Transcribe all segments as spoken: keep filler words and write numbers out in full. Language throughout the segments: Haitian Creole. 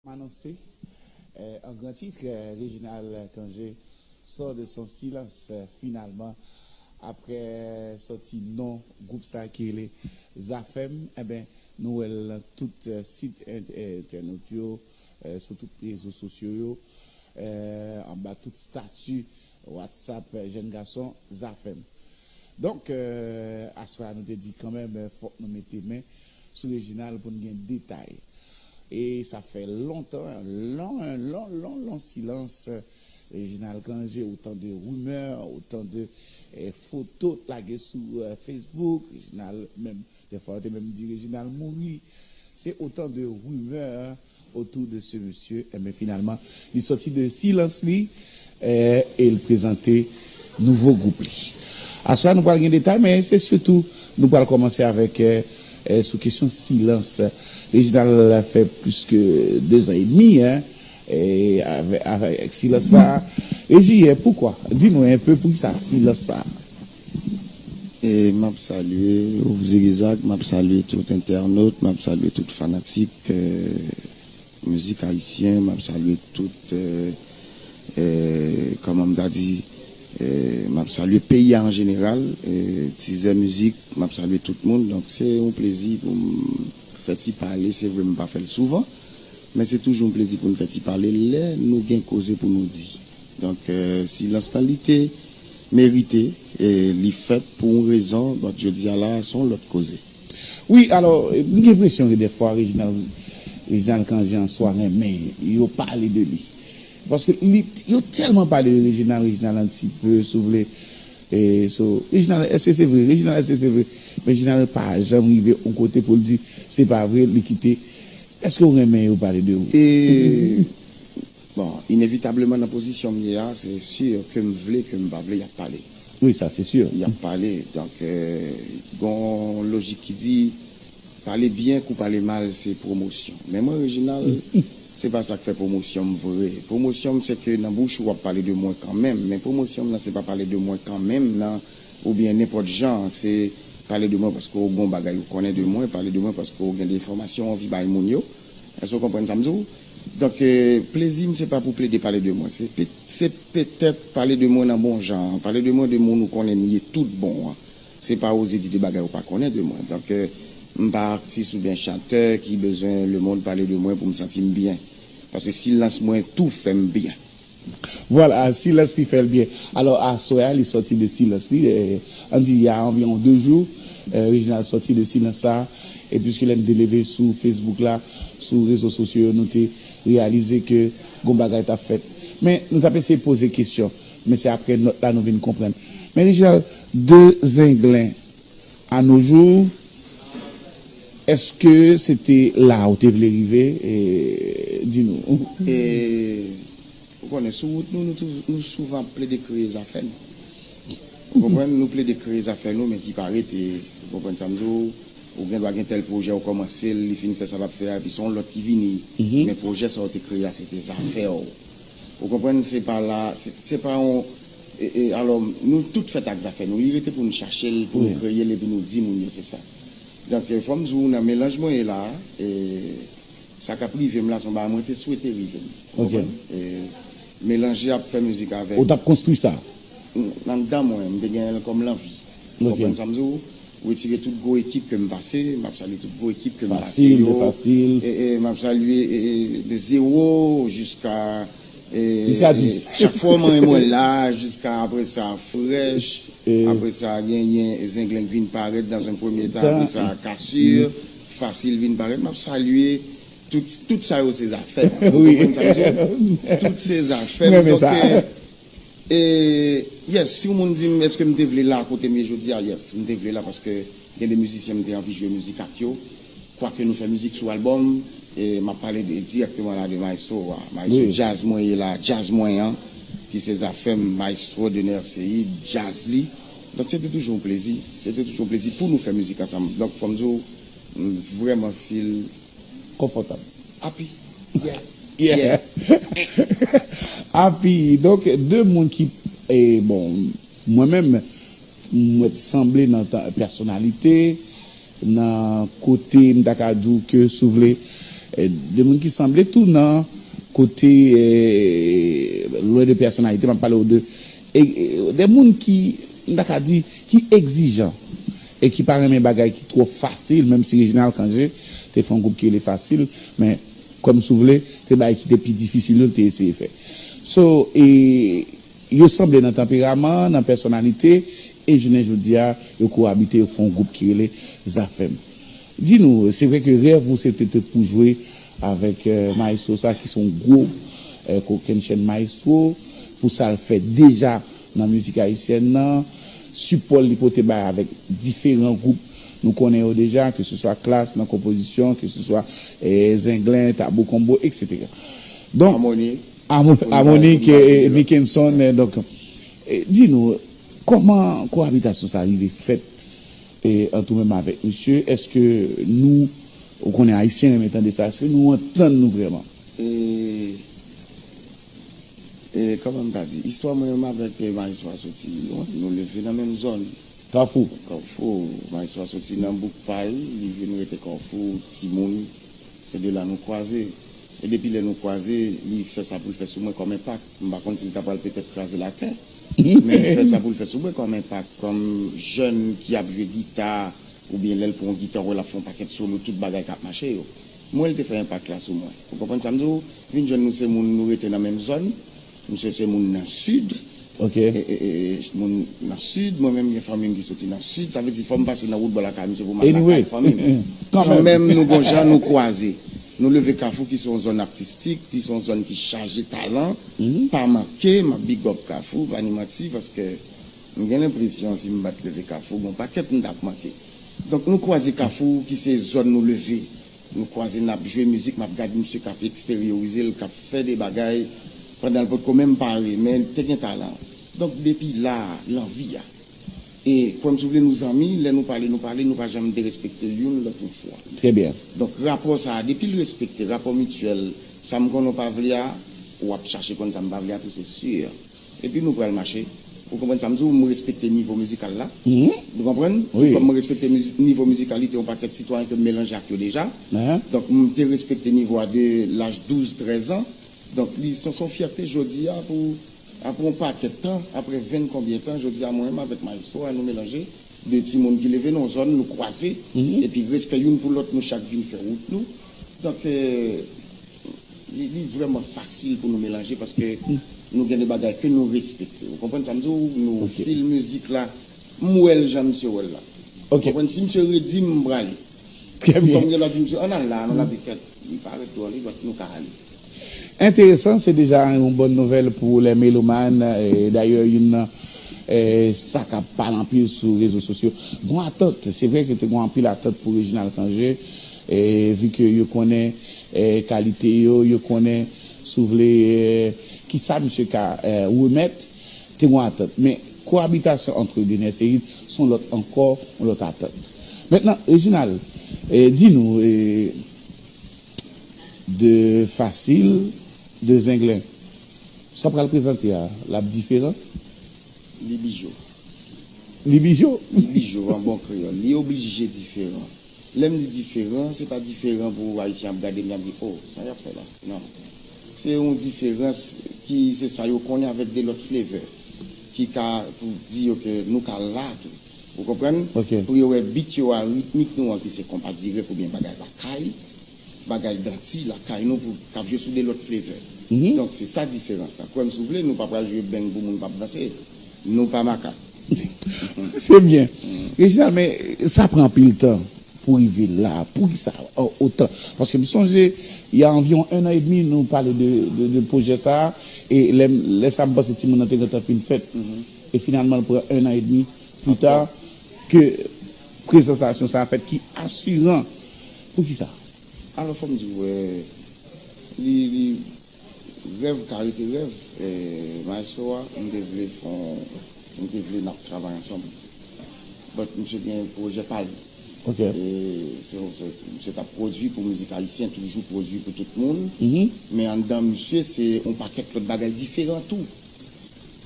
Annoncé, euh, en grand titre, euh, Réginald Cangé sort de son silence, euh, finalement, après sorti non groupe ça qui est les Zafèm, eh ben, nou wè l nan tout, euh, sit ent- entènot yo, euh, sou tout rézo sosyo yo, euh, anba tout stati WhatsApp, euh, jèn gason Zafèm. Donk, euh, aswè a nou te di kanmenm, euh, fòk nou mete men sou Reginald pou n gen detay. E sa fè lontan, lon, lon, lon, lon silans. Reginald Cangé, otan de rimè, otan de, eh, foto t lage sou, eh, Facebook. Reginald menm, dèfwa yo te menm di Reginald mouri. Se otan de rimè otou de se mesye. Enben, finalman, li sòti de silans li, eh, e l prezante nouvo gwoup li. Aswè a, nou pral gen detay, men se sitou, nou pral kòmanse avèk, eh, eh, sou kesyon silans. Reginald fè plis ke de zan edmi, en, eh, avè- avèk silans sa. Reji, eh, poukwa? Di nou enpe poukisa silans sa. E m ap salye ou, Zigizag, m ap salye tout entènot, m ap salye tout fanatik, eh, mizik ayisyen, m ap salye tout, eh, eh, kòman m ta di, eh, m ap salye peyi a an jeneral, eh, Tizè Mizik, m ap salye tout moun. Donk, se yon plezi pou m fè ti pale. Se vre, m pa fè l souvan, men se toujou yon plezi pou n fè ti pale lè nou gen koze pou nou di. Donk, eh, silans lan, li te merite, e li fèt pou yon rezon. Donk, jodi a la, se yon lòt koze. Wi, alò, m gen enpresyon ke dèfwa Reginald, Reginald Cangé an swa renmen yo pale de li. Paske li, yo tèlman pale de Reginald, Reginald un petit peu, si w vle. E, so, Reginald, èske se vre? Reginald, èske se vre? Men Reginald pa janm rive yon kote pou l di se pa vre, li kite. Èske w renmen yo pale de ou? E, bon, inevitableman nan pozisyon m ye a, se si ke m vle, ke m pa vle, y ap pale. Wi, sa se si. Y ap pale. Donk, eh, gon lojik ki di, pale byen kou pale mal, se pwomosyon. Men mwen, Reginald, se pa sa k fè pwomosyon m vre. Pwomosyon m, se ke nan bouch ou, w ap pale de mwen kanmenm. Men pwomosyon m nan, se pa pale de mwen kanmenm nan, oubyen nenpòt jan. Se pale de mwen paske w gon bagay ou konnen de mwen, pale de mwen paske w gen de enfòmasyon w anvi bay moun yo. Èske w konprann sa m di w? Donk, eh, plezi m, se pa pou plede pale de mwen. Se pe- se petèt pale de mwen nan bon jan an, pale de mwen de moun ou konnen m ye tout bon an. Se pa oze di de bagay ou pa konnen de mwen. Donk, eh, m pa atis oubyen chantè ki bezwen lemonn pale de mwen pou m santi m byen. Paske silans mwen tou fè m byen. Vwala, silans li fè l byen. Alò, aswè a, li sòti de silans li. Eh, ann di, il y a environ deux jours, eh, Reginald sòti de silans sa. E piske lè n te leve sou Facebook la, sou rezo sosyo yo, nou te reyalize ke gon bagay t ap fèt. Men, nou t ap eseye poze kesyon. Men se apre nòt la nou vin konprann. Men Reginald, de Zenglen à nos jours, èske se te la ou te vle rive? E, di nou. E, ou konnen, sou wout nou, nou, tou- nou souvan ap plede kreye zafè nou. Ou konprann? Nou plede kreye zafè nou, men ki pa rete. Ou konprann sa m di w? Ou gen dwa gen tèl pwojè, ou kòmanse l, li fin fè sa l ap fè a, epi se yon lòt ki vini. Men pwojè sa w te kreye a, se te zafè w. Ou konprann? Se pa la, se, se pa yon, e, e, alò, nou tout fèt ak zafè nou. Li rete pou nou chache l, pou nou kreye l, epi nou di moun yo se sa. Donk, eh, fò m di w, nan melanj mwen ye la a, e, sa k ap rive m la, se yon bagay mwen te swete rive m. Ou konprann? E, melanje ap fè mizik avèk. Ou t ap konstwi sa? Anndan mwen, m te genyen l kòm lanvi. Ou konprann sa m di w? Retire tout gwo ekip ke m pase, m ap salye tout gwo ekip ke m pase Fasil, de yo. Fasil. E, e, m ap salye, e, e, de Zewo jiska, e, Jiska e, dis. Chak fwa w manyen mwen la, jiska apre sa, Frèch, apre sa, genyen Zenglen k vin parèt dans un premier temps, apre sa, Kasir, Fasil vin parèt. M ap salye tout, tout sa yo se zafè m. Ou konprann sa m di w? Tout se zafè m. Donk, e, E, yes, si yon moun di m, èske m te vle la kote m ye jodi a? Yes, m te vle la paske gen de mizisyen m te anvi jwe mizik ak yo. Kwake nou fè mizik sou albòm, e m ap pale de, dirèkteman la de maestro a. Maestro djaz mwen ye la, djaz mwen an, ki se zafè m, maestro Dener Ceïd, djaz li. Donk, se te toujou yon plezi. Se te toujou yon plezi pou nou fè mizik ansanm. Donk, fò m di w, m vrèman feel Konfòtab. Happy. Yeah. Happy. Donk, de moun ki, e, bon, mwen menm, mwen t sanble nan tan- pèsonalite, nan kote m ta ka di w ke, si w vle, E, de moun ki sanble tou nan kote, e, lwen de pèsonalite, m ap pale w de, e, e, de moun ki, m ta ka di, ki egzijan e ki pa renmen bagay ki twò fasil, menm si Reginald Cangé te fè yon gwoup ki rele Fasil, men kòm si w vle, se bagay ki te pi difisil yo l te eseye fè. So, e, yo sanble nan tanperaman, nan pèsonalite, e jounen jodi a, yo kowabite, yo fè yon gwoup ki rele Zafèm. Di nou, se vre ke rèv ou se te, te pou jwe avèk, eh, maestro sa, ki se yon gwo, eh, kokennchenn maestro, pou sa l fè deja nan mizik ayisyèn nan, sipò l li pote bay avèk diferan gwoup nou konnen yo deja, ke se swa Klass nan konpozisyon, ke se swa, eh, Zenglen, Tabou Combo, et cetera. Donk, Amoni, Amo-, Amoni, eh, Mickenson, eh, donk, eh, di nou, kòman kowabitasyon sa rive fèt, eh, ant ou menm avèk misye? Èske nou, ou konnen Ayisyen renmen tande sa, èske nou antann nou vrèman? E, e, kòman m ta di? Istwa mwen menm avèk, eh, Maestro a soti lwen. Nou leve nan menm zòn. Kafou. Kafou. Maestro a soti nan bouk pa l, li vin rete Kafou, timoun. Se de la nou kwaze. E depi lè nou kwaze, li fè sa pou l fè sou mwen kòm enpak. M pa konn si l ta pral petèt kraze latè, men li fè sa pou l fè sou mwen kòm enpak, kòm jèn ki ap jwe gita, oubyen lè l pran yon gita, w wè l ap fè yon pakèt solo, tout bagay k ap mache yo. M wè l te fè enpak la sou mwen. Ou konprann sa m di w? Vin jwenn nou se moun, nou rete nan menm zòn. Misye se moun nan Sid. Ok. E, e, e, e, moun nan Sid, mwen menm gen fanmi m ki soti nan Sid. Sa vle di fò m pase nan wout bò lakay misye pou m al lakay fanmi m. Kanmenm, nou gon jan nou kwaze. Nou leve Kafou ki se yon zòn atistik, ki se yon zòn ki chaje talan. Pa manke, m ap big up Kafou, pa ni manti, paske m gen lenpresyon si m pa t leve Kafou, gon pakèt m t ap manke. Donk nou kwaze Kafou ki se zòn nou leve. Nou kwaze n ap jwe mizik, m ap gade misye k ap eksteryorize l, k ap fè de bagay pandan l potko menm pare, men te gen talan. Donk depi la, lanvi a. E kwè m si w vle nou zanmi, lè nou pale, nou pale, nou pa janm derespekte youn lòt yon fwa. Trè byen. Donk rapò sa a, depi l respekte, rapò mityèl, sa m konnen w pa vle a, w ap chache konn sa m pa vle a tou, se si. Epi nou pral mache. Ou konprann sa m di w, m respekte nivo mizikal la. Ou konprann? Wi. Tou kòm m respekte mizi-, nivo mizikal li, te yon pakèt sitwayen ke m melanje ak yo deja. Donk, m te respekte nivo a de laj douz, trèz an. Donk, li se, se yon fyète jodi a pou, apre yon pakèt tan, apre ven konbyen tan, jodi a mwen menm avèk Maestro a, nou melanje de timoun ki leve nan yon zòn, nou kwaze, epi respè youn pou lòt, nou chak vin fè wout nou. Donk, eh, li, li vrèman fasil pou nou melanje paske nou gen de bagay ke nou respekte. Ou konprann sa m di w? Nou fil mizik la, m wè l jan misye wè l la. Ou konprann? Si misye redi m, m prale. Trè byen. Kòm gen lè di misye, ann al la, ann al la, di kèt, li parèt dwòl, li dwèt nou ka ale. Enteresan, se deja yon bòn nouvèl pou lè melomàn, e, dayè, youn nan, e, sa k ap pale anpil sou rezo sosyo. Gon atant, se vre ke te gon anpil atant pou Reginald Cangé, e, vi ke yo konnen, e, kalite yo, yo konnen, si w vle, e, kisa misye ka, e, remèt, te gon atant. Men, kowabitasyon ant Dener Ceïd, se yon lòt ankò, yon lòt atant. Mentnan, Reginald, e, di nou, e, de Fasil, de Zenglen. Sa w pral prezante a, l ap diferan? Li bijo. Li bijo? Li bijo, an bon kreyòl. Li oblije diferan. Lè m di diferan, se pa diferan pou Ayisyen ap gade m, y ap di, "O, sa y ap fè la?" Non. Se yon diferans ki, se sa yo konnen avèk de lòt flavor, ki ka, pou di yo ke nou ka la tou. Ou konprann? Ok. Pou yo wè beat yo a, ritmik nou an, ki se konpa dirèk oubyen bagay lakay, bagay danti lakay nou pou k ap jwe sou de lòt flavor. Donk, se sa diferans la. Kwè m si w vle, nou pa pral jwe beng pou moun p ap danse. Nou pa makak. Se byen. Reginald, men sa pran anpil tan pou rive la. Poukisa o-, otan? Paske m sonje, il y a environ un an et demi, nou pale de, de, de pwojè sa a, e lè, lè sa a, m panse timoun nan te gentan fin fèt. E finalman, l pran un an et demi pli ta ke prezantasyon sa a fèt, ki asiran. Poukisa? Alò, fò m di w, eh, li, li, rèv ka rete rèv. Eh, maestro a, m te vle fè yon, m te vle n ap travay ansanm. But misye gen pwojè pa l. Ok. E se, se, misye t ap pwodui pou mizik ayisyen, toujou pwodui pou tout moun. Men anndan misye, se yon pakèt lòt bagay diferan tou.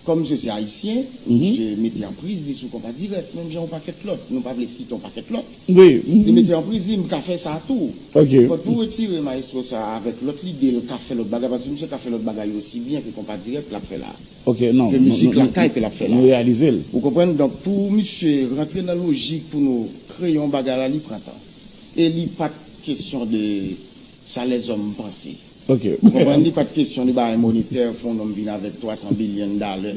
Kòm misye se ayisyen, misye mete anpriz li sou Konpa Dirèk, menm jan yon pakèt lòt. Nou pa vle site yon pakèt lòt. Wi. Li mete anpriz li, m ka fè sa tou. Ok. But pou retire maestro sa avèk lòt lide, l ka fè lòt bagay, paske misye ka fè lòt bagay osi byen ke Konpa Dirèk l ap fè la. Ok, non. Ke mizik lakay ke l ap fè la. Nou reyalize l. Ou konprann? Donk, pou misye rantre nan lojik pou nou kreye yon bagay la, li pran tan. E li pa t kesyon de sa lèzòm panse. Ok. Ou konprann? Li pa t kesyon de bay monitè, fè yon nonm vin avèk twa san bilyon dalè.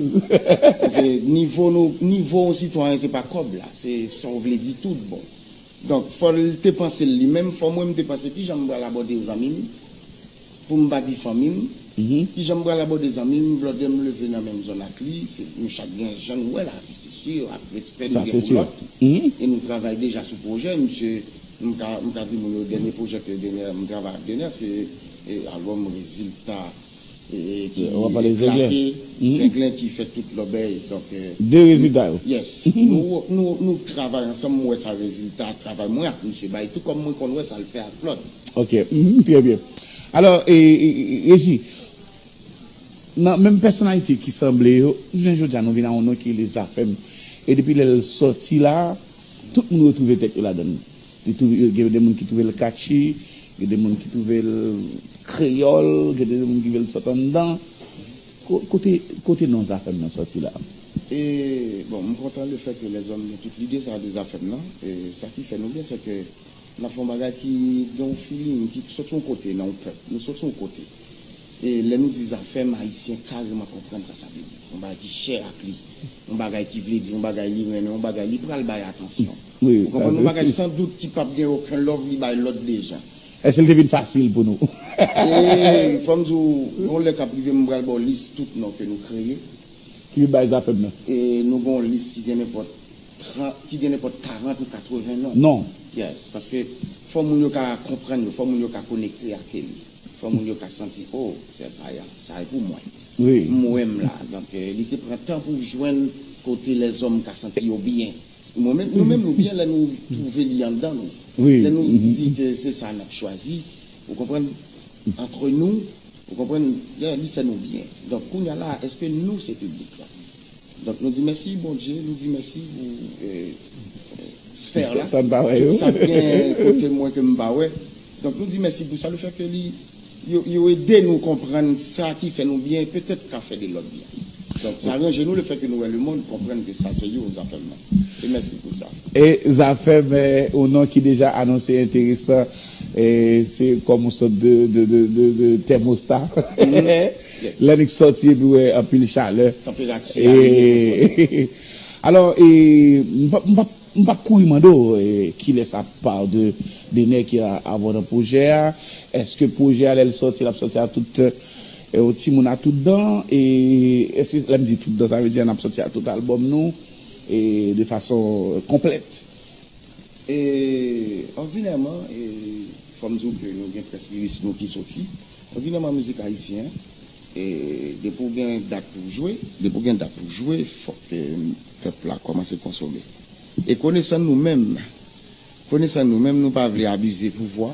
Se nivo nou, nivo yon sitwayen, se pa kòb la, se sa w vle di tout bon. Donk, fò l te panse l li menm, fò mwen m te panse kijan m pral abòde zanmi m, pou m pa di fanmi m, kijan m pral abòde zanmi m, blòdè m leve nan menm zòn ak li, se, nou chak gen jan nou wè lavi, se si, ak respè nou gen pou lòt, e nou travay deja sou pwojè, misye, m ka, m ka di moun yo, dènye pwojè ke Dener, m travay ak Dener, se, e, albòm Rezilta, e, ki eklate, Zenglen ki fè tout lòbèy. Donk, e, de rezilta yo. Yes. Nou, nou, nou travay ansanm, m wè sa rezilta travay mwen ak misye bay, tou kòm mwen konn wè sa l fè ak lòt. Ok, mhm, trè byen. Alò, e, e, e, Reji, nan menm pèsonalite ki sanble yo, jounen jodi a nou vin a yon non ki rele Zafèm. E depi lè l sòti la, tout moun retwouve tèt yo ladan l. Li twouve, gen de moun ki twouve l catchy, gen de moun ki twouve l kreyòl, gen de moun ki twouve l sot anndan. Ko-, kote, kote non Zafèm nan sòti la? E, bon, m kontan le fè ke lèzòm gen tout lide sa de Zafèm nan. E sa ki fè nou byen, se ke n ap fè yon bagay ki gen yon feeling, ki sot yon kote nan yon pèp. Nou sot yon kote. E lè nou di Zafèm, Ayisyen kareman konprann sa sa vle di. Yon bagay ki chè ak li. Yon bagay ki vle di, yon bagay li renmen, yon bagay li pral bay atansyon. Wi, ou konprann? Yon bagay san dout ki p ap gen okenn love li bay lòt de jan. Èske l te vin fasil pou nou? E fò m di w, yon lè k ap rive, m pral ba w lis tout non ke nou kreye. Ki vin bay Zafèm nan? E nou gen yon lis ki gen nenpòt trant, ki gen nenpòt karant ou katreven non. Non. Yes, paske fò moun yo ka konprann yo, fò moun yo ka konekte ak li. Fò moun yo ka santi, oh, se sa a, sa e pou mwen. Wi. M wè m la. Donk, e, li te pran tan pou jwenn kote lèzòm ka santi yo byen. Mwen menm, nou menm nou byen lè nou twouve li anndan nou. Wi. Lè nou di ke se sa n ap chwazi, ou konprann, antre nou, ou konprann, yeah, li fè nou byen. Donk, kounye a la, èske nou se piblik la? Donk, nou di mèsi Bondye, nou di mèsi pou, e, sfè la. Sa n pa wè yo. Tout sa k gen kote mwen ke m pa wè. Donk, nou di mèsi pou sa, le fè ke li, yo, yo ede nou konprann sa ki fè nou byen, petèt ka fè de lòt byen. Donk, sa ranje nou le fè ke nou wè lemonn konprann ke sa se yo Zafèm nan. E mèsi pou sa. E Zafèm, e, yon non ki deja anonse enteresan, e, se kòm yon sòt de, de, de, de, de tèmosta. Yes. Lè nèg sòti epi wè anpil chalè. Tanperati a, e, alò, e, m p ap, m p ap, m p ap kouri mande w, e, kilès apar de, de nèg ki a, avè w nan pwojè a? Èske pwojè a, lè l sòti, l ap sòti a tout, e, yon timoun a tout dan? E èske, lè m di tout dan, sa vle di n ap sòti a tout albòm nou, e, de fason, e, konplèt? E, òdinèman, e, fò m di w ke nou gen prèske lis nou ki soti. Òdinèman, mizik ayisyen, e, depi w gen dat pou w jwe, depi w gen dat pou w jwe, fòk, e, pèp la kòmanse konsome. E konesan nou menm, konesan nou menm, nou pa vle abize pouvwa,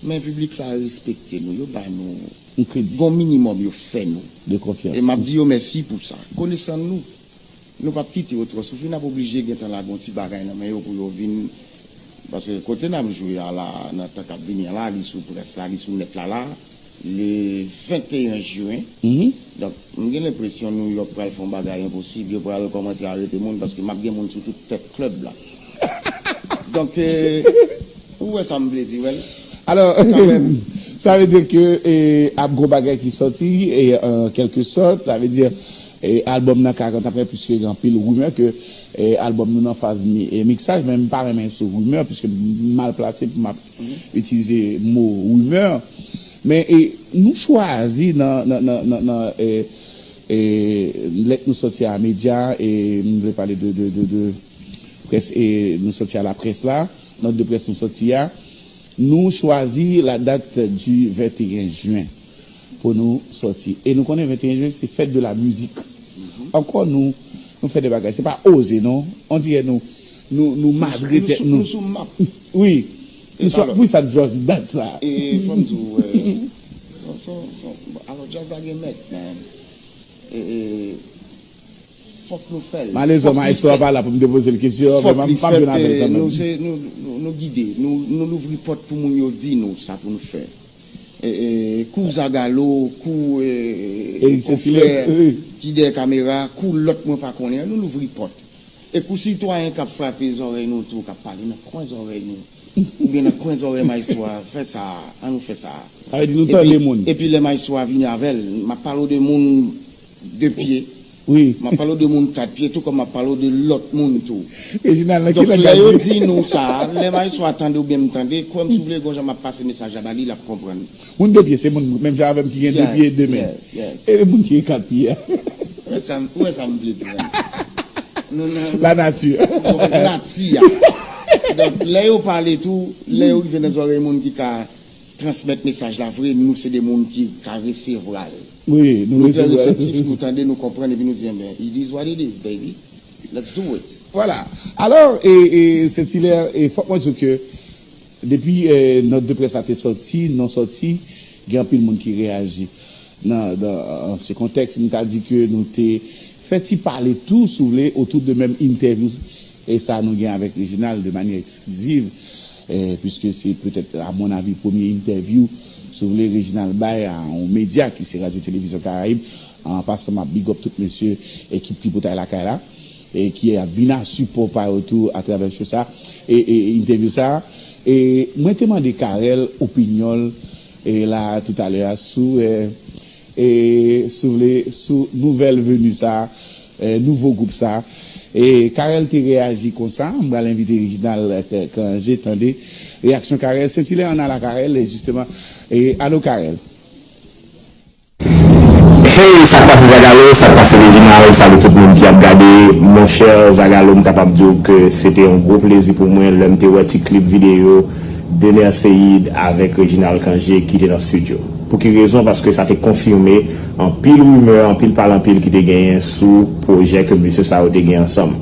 men piblik la respekte nou, yo ba nou yon kredi, gon minimòm yo fè nou. De konfyans. E m ap di yo mèsi pou sa. Konesan nou, nou p ap kite yo twò soufri, n ap oblije gentan lage yon ti bagay nan men yo pou yo vin. Paske kote n ap jwe a la, nan tan k ap vini an la, li sou près la, li sou nèt la la, le venteyen jen. Donk, m gen lenpresyon New York pral fè yon bagay enposib, yo pral kòmanse arete moun, paske m ap gen moun sou tout tèt klèb la. Donk, e, ou wè sa m vle di, Wèl? Alò, sa vle di ke, e, ap gon bagay ki sòti, e, an kèlke sòt, sa vle di, e, albòm nan ka gentan prè, piske gen anpil rimè ke, e, albòm nou nan faz mi-, e, miksaj, men m pa renmen sou rimè, piske m mal plase pou m ap itilize mo rimè. Men, e, nou chwazi nan, nan, nan, nan, nan, e, e, lèt nou sòti a medya, e m vle pale de, de, de, de près, e nou sòti a laprès la, nòt de près nou sòti a, nou chwazi la date du venteyen jen pou nou sòti. E nou konnen venteyen jen, se fèt de la mizik. Ankò nou, nou fè de bagay. Se pa oze, non. On dirè nou, nou, nou madre tèt nou. Nou sou map. Wi. Nou sou, wi, sa djaz dat sa. E fò m di w, e, son, son, son, bon, alò, djaz la gen mèt, man. E, e, Fòk nou fè l. Malezman, maestro a pa la pou m te poze l kesyon an, men m ap jwenn avè l kanmenm. Nou se, nou, nou, nou gide, nou, nou louvri pòt pou moun yo di nou sa pou nou fè. E, e, kou Zagalo, kou, e, e, konfrè ki dèyè kamera, kou lòt mwen pa konnen an, nou louvri pòt. E kou sitwayen k ap frape zòrèy nou tou, k ap pale nan kwen zòrèy nou, oubyen nan kwen zòrèy maestro a, fè sa, an nou fè sa. Sa vle di nou tande moun. Epi lè maestro a vini avè l, m ap pale w de moun de pye. Wi. M ap pale w de moun kat pye tou kòm m ap pale w de lòt moun tou. Reginald, nan ki langaj li? Donk, lè yo di nou sa, lè maestro a tande oubyen m tande, kwè m si w vle, gon jan m ap pase mesaj la ba li, l ap konprann. Moun de pye se moun menm jan avè m ki gen de pye e de men. Yes, yes. E moun ki gen kat pye a? Ou wè sa m, ou wè sa m vle di menm? Nou nan lanati. Nati a. Donk, lè yo pale tou, lè yo rive nan zòrèy moun ki ka transmèt mesaj la vre, nou se de moun ki ka resevwa l. Wi, nou resevwa l. Nou trè reseptif, nou tande, nou konprann, epi nou di, enben, it is what it is, baby. Let's do it. Vwala. Alò, e, e, Sent Ilè, e, fòk mwen di w ke depi, e, nòt de près la te sòti, non sòti, gen anpil moun ki reyaji. Nan, nan, nan se kontèks, m ta di ke nou te fè ti pale tou, si w vle, otou de menm entèvyou e sa nou gen avèk Reginald de manyè ekskliziv, eh, puiske se petèt, a mon avi, premye entèvyou, si w vle, Reginald bay a yon medya ki se Radyo Televizyon Karayib. An pasan, m ap big up tout mesye, ekip Tripotay Lakay la, e ki ap vin a sipò pa yo tou atravè show sa, e, e, e entèvyou sa. E mwen te mande Carel opinyon l, e la, toutalè a, sou, e, e, si w vle, sou nouvèl veni sa, e, nouvo gwoup sa. E Carel te reyaji konsa, m pral envite Reginald, e, Cangé tande reyaksyon Carel. Sent Ilè, ann al a Carel, e, jisteman. E, alo, Carel. Hey, sa k pase Zagalo, sa k pase Reginald, salut tout moun ki ap gade. Monchè Zagalo, m kapab di w ke se te yon gwo plezi pou mwen lè m te wè ti klip videyo Dener Ceïde avèk Reginald Cangé ki te nan estidyo. Pou ki rezon? Paske sa te konfime anpil rimè, anpil pale anpil ki te genyen sou pwojè ke mesye sa yo te gen ansanm.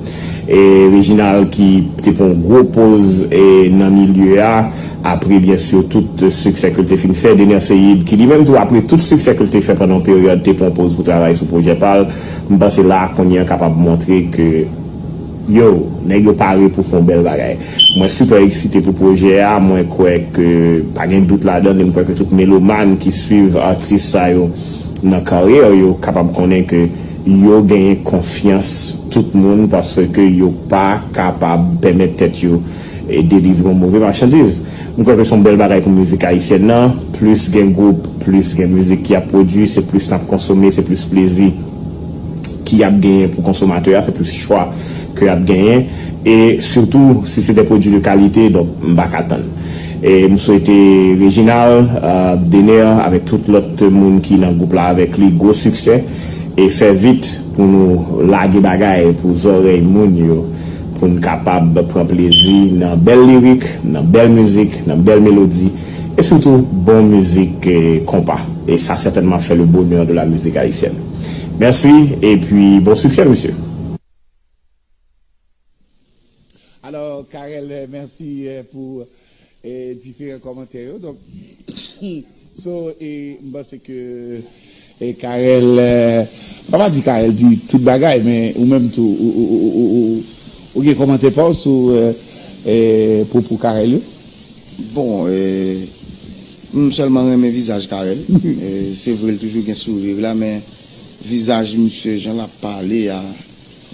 E Reginald ki te pran yon gwo poz, e, nan milye a, apre, byen si, tout siksè ke l te fin fè. Dener Ceïde, ki li menm tou, apre tout siksè ke l te fè pandan yon peryòd, te pran yon poz pou travay sou pwojè pa l. M panse la, kounye a kapab montre ke, yo, nèg yo pare pou fè yon bèl bagay. Mwen sipè eksite pou pwojè a. Mwen kwè ke pa gen dout ladan l, e m kwè ke tout melomàn ki swiv atis sa yo nan karyè yo kapab konnen ke yo genyen konfyans tout moun, paske yo pa kapab pèmèt tèt yo, e, delivre yon move machandiz. M kwè ke se yon bèl bagay pou mizik ayisyèn nan. Plis gen gwoup, plis gen mizik ki ap pwodui, se plis n ap konsome, se plis plezi ki ap genyen pou konsomatè a, se plis chwa ke ap genyen. E sitou, si se de pwodui de kalite, donk, m pa ka tann. E m swete Reginald, euh, Dener, avèk tout lòt moun ki nan gwoup la avèk li, gwo siksè. E fè vit pou nou lage bagay pou zòrèy moun yo, pou n kapab pran plezi nan bèl lirik, nan bèl mizik, nan bèl melodi, e sitou bon mizik, eh, konpa. E sa sètènman fè le bonheur de la musique haïtienne. Mèsi, epi bon siksè, mesye. Alò, Carel, eh, mèsi, eh, pou, eh, diferan kòmantè yo. Donk, so, e, m panse ke, e, Carel, eh, m pa di Carel di tout bagay, men ou menm tou, ou, ou gen kòmantè pa w sou, eh, eh, pwopo Carel yo? Bon, eh, m sèlman renmen vizaj Carel. Eh, se vre, l toujou gen souri la, men vizaj misye, jan l ap pale a,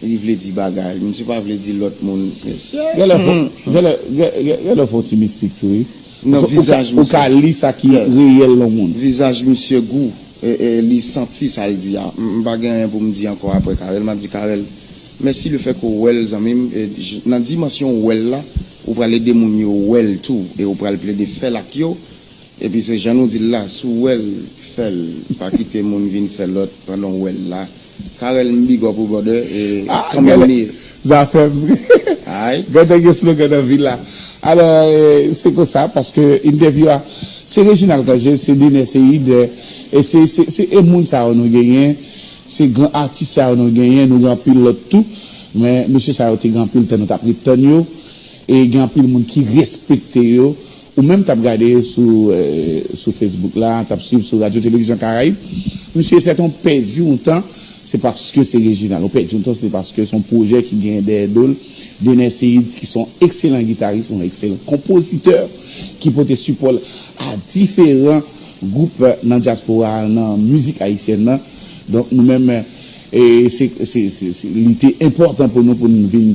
li vle di bagay. Misye pa vle di lòt moun. Mesye. Gen lè fò, gen lè, gen, gen, gen lè fò ti mistik tou, wi. Nan vizaj misye. Ou ka, ou ka li sa ki reyèl nan moun. Vizaj misye gou. E, e, li santi sa l di a. M, m pa gen anyen pou m di ankò apre Carel. M ap di Carel, mèsi lefètke w wè l, zanmi m. E, j-, nan dimansyon w wè l la, ou pral ede moun yo wè l tou. E ou pral plede fè l ak yo. Epi se jan nou di l la, si w wè l, fè l. Pa kite moun vin fè lòt pandan w wè l la. Carel, m big up ou, brother, e kanmenm li ye. Zafè m. Gade gen slogan nan vil la. Alò, eh, se konsa, paske entèvyou a, se Reginald Cangé, se Dener Ceïde, eh, e se, se, se, e moun sa yo nou genyen, se gran atis sa yo nou genyen, nou gen anpil lòt tou, men mesye sa yo te gen anpil tan nou t ap ret tann yo, e gen anpil moun ki respekte yo, ou menm t ap gade sou, eh, sou Facebook la, t ap swiv sou Radyo Televizyon Karayib. Misye, c'est un perdu un temps, Se paske se Reginald. Ou pèdi yon tan, se paske se yon pwojè ki genyen dèyè do l. Dener Ceïde, ki se yon ekselan gitaris, yon ekselan konpozitè, ki pote sipò l a diferan gwoup nan dyaspora a, nan mizik ayisyèn nan. Donk, nou menm, e, se, se, se, se, li te enpòtan pou nou, pou nou vin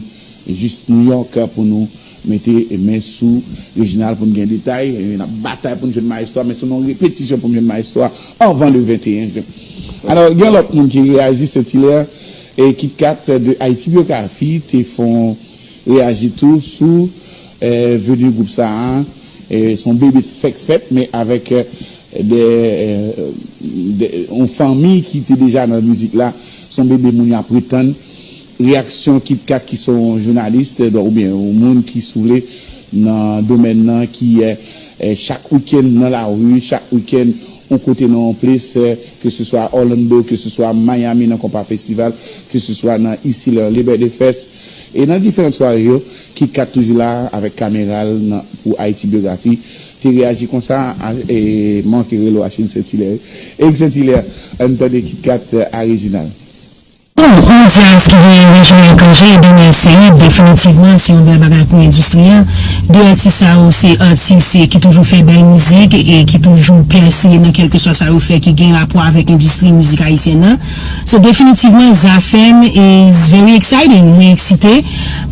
jis New York, pou nou mete men sou Reginald pou n gen detay. E n ap batay pou n jwenn mayestwo a, men se nan repetisyon pou n jwenn mayestwo a anvan le venteyen jen. Alò, gen lòt moun ki reyaji, Saint Hilaire, e Kit Kat de Haïti Biographie te fè yon reyaji tou sou, e, veni gwoup sa a. E, se yon bebe fèk fèt, men avèk, e, de, e, de, yon fanmi ki te deja nan mizik la. Se yon bebe moun y ap ret tann. Reyaksyon Kit Kat ki se yon jounalis, donk, oubyen yon moun ki, si w vle, nan domèn nan, ki, e, e, chak wikenn nan lari, chak wikenn yon kote nan yon plas, e, ke se swa Orlando, ke se swa Miami nan Compas Festival, ke se swa nan isi nan Liberty Fest, e nan diferan sware yo, Kit Kat toujou la avèk kamera l nan, pou Haïti Biographie, te reyaji konsa a, e, manke rele w Achille Saint Hilaire. Eric Saint Hilaire, ann tande Kit Kat a Reginald. Bon, yon djaz ki genyen Reginald Cangé e Dener Ceïde, definitivman, se yon bèl bagay pou endistri an. De atis sa yo, se atis, e, ki toujou fè bèl mizik e ki toujou pèse nan kèlkeswa sa yo fè ki gen rapò avèk endistri mizik ayisyèn nan. So, definitivman, Zafèm is very exciting. Mwen eksite.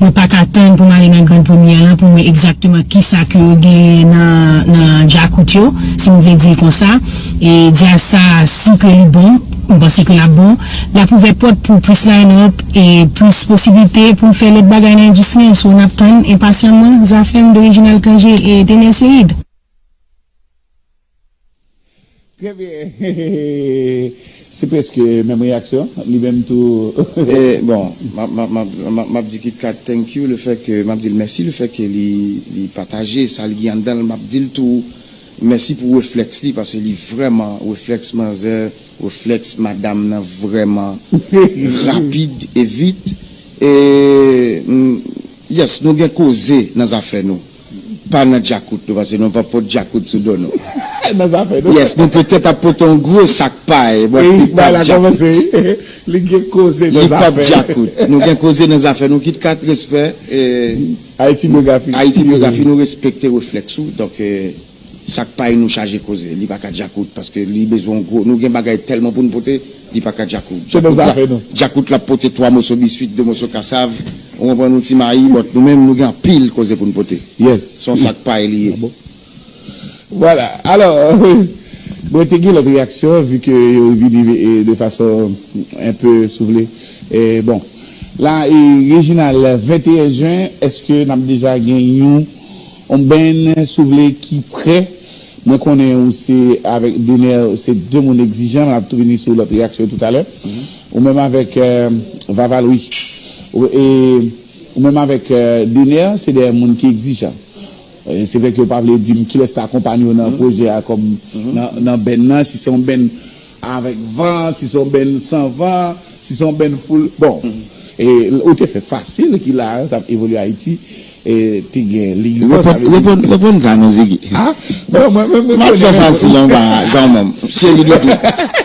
Mwen pa ka tann pou m ale nan grenn premyè lan pou m wè egzakteman kisa ke yo genyen nan, nan djakout yo, si nou vle di l konsa. E djaz sa, si ke li bon, m panse ke l ap bon, l ap ouvè pòt pou plis line-up e plis posiblite pou n fè lòt bagay nan endistri an. So, n ap tann enpasyanman Zafèm de Reginald Cangé e Dener Ceïde. Trè byen. Se prèske menm reyaksyon. Li menm tou. E, bon, m ap, m ap, m ap, m ap, m ap di Kit Kat thank you, le fait que, m ap di l mèsi, le fait que li, li pataje sa l gen anndan l, m ap di l tou mèsi pou reflèks li, paske li vrèman, reflèks manzè, reflèks madanm nan vrèman rapid e vit. E, mm, yes, nou gen koze nan zafè nou. Pa nan djakout nou, paske nou p ap pot djakout sou do nou. Nan zafè nou. Yes, nou petèt ap pote yon gwo sak pay, but li p ap djakout. Li gen koze nan zafè. Li p ap djakout. Nou gen koze nan zafè nou, Kit Kat, respè. E, Ayiti Byografi. Ayiti Byografi, nou respekte reflèks ou. Donk, e, sak pay nou chaje koze. Li pa ka djakout, paske li bezwen yon gwo, nou gen bagay tèlman pou n pote. Li pa ka djakout. Se nan zafè nou. Djakout la ap pote twa moso biswit, de moso kasav, ou konprann, yon ti mayi, but nou menm, nou gen anpil koze pou n pote. Yes. Se yon sak pay li ye. Ah bon? Vwala. Alò, mwen te gen lòt reyaksyon, vi ke yo vini, e, de fason un peu, si w vle. E, bon. La, e, Reginald, venteyen jen, èske n ap deja gen yon, yon band, si w vle, ki prè? Mwen konnen ou se avèk Dener, se de moun egzijan, n ap tou vini sou lòt reyaksyon toutalè. Ou menm avèk, e, Vava Louis. Ou, e, ou menm avèk, e, Dener, se de moun ki egzijan. E, se vre ke yo pa vle di m kilès t akonpanye yo nan pwojè a kòm nan, nan band nan, si se yon band avèk van, si se yon band san van, si se yon band full. Bon, e, ou te fè fasil ki la, t ap evolye Ayiti, e, te gen liy van, sa vle di. Reponn, reponn, reponn sa non, Ziggy. Ah? Bon, mwen, mwen, mwen, m ap fè fasil anba zanmanm, cheri doudou.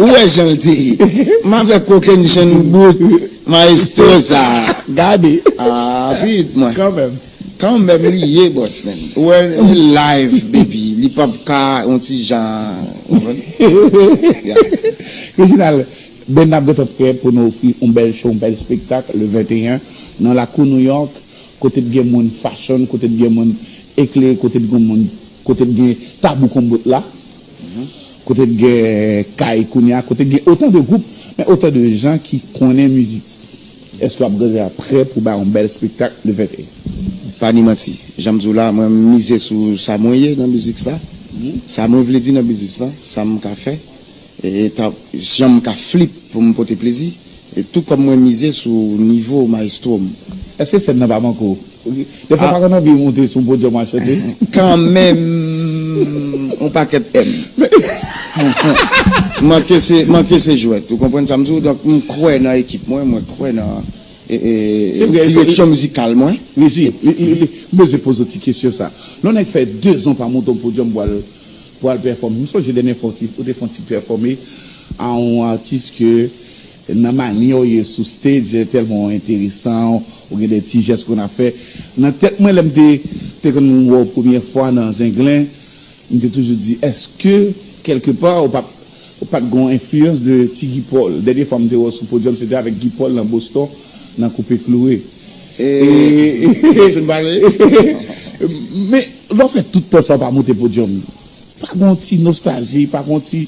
Ou wè jan l te ye. M avèk kokenn jenn bout, maestro sa. Gade. Ah, pit mwen. Kanmenm. Kanmenm li ye, boss man. Ou wè, li live, baby. Li p ap ka yon ti jan, ou konprann? Yeah. Reginald, band ap gentan prè pou nou ofri yon bèl show, yon bèl espektak le venteyen nan lakou New York, kote t gen moun fashion, kote t gen moun eklere, kote t gen moun, kote t gen Tabou Konbot la. Kote t gen kay kounye a, kote t gen otan de gwoup, men otan de jan ki konnen mizik. Èske w ap gentan prè pou bay yon bèl espektak le venteyen? Pa ni manti. Jan m di w la, mwen m mize sou sa mwen ye nan mizik la. Sa mwen vle di nan biznis la, sa m ka fè. E ta, jan m ka flip pou m pote plezi. E tou kòm mwen mize sou nivo mayestwo m. Èske sèn nan pa manke w? Dèfwa pa konn anvi monte sou yon podyòm al chante? Kanmenm, yon pakèt M. Manke se, manke se jwèt. Ou konprann sa m di w? Donk, m kwè nan ekip mwen, mwen kwè nan, e, e, direksyon mizikal mwen. Reji, li, li, li, m bezwen poze w ti kesyon sa. Lè yon nèg fè dezan pa monte yon podyòm pou al, pou al pèfòme. M sonje dènye fwa w te, ou te fè yon ti pèfòme a yon atis ke Nan manyè w ye sou stage, tèlman w enteresan, ou gen de ti jès konn ap fè. Nan tèt mwen, lè m te, te konn wè w premyè fwa nan Zenglen, m te toujou di, èske, kèlkepa, ou pa, ou pa t gen yon enfliyans de ti Guy Paul? Dènye fwa m te wè w sou podyòm, se te avèk Guy Paul nan Boston, nan Koupe Kloure. E, e, e, men, lè w fè tout tan sa, w pa monte podyòm. Pa gen yon ti nostalji, pa gen yon ti,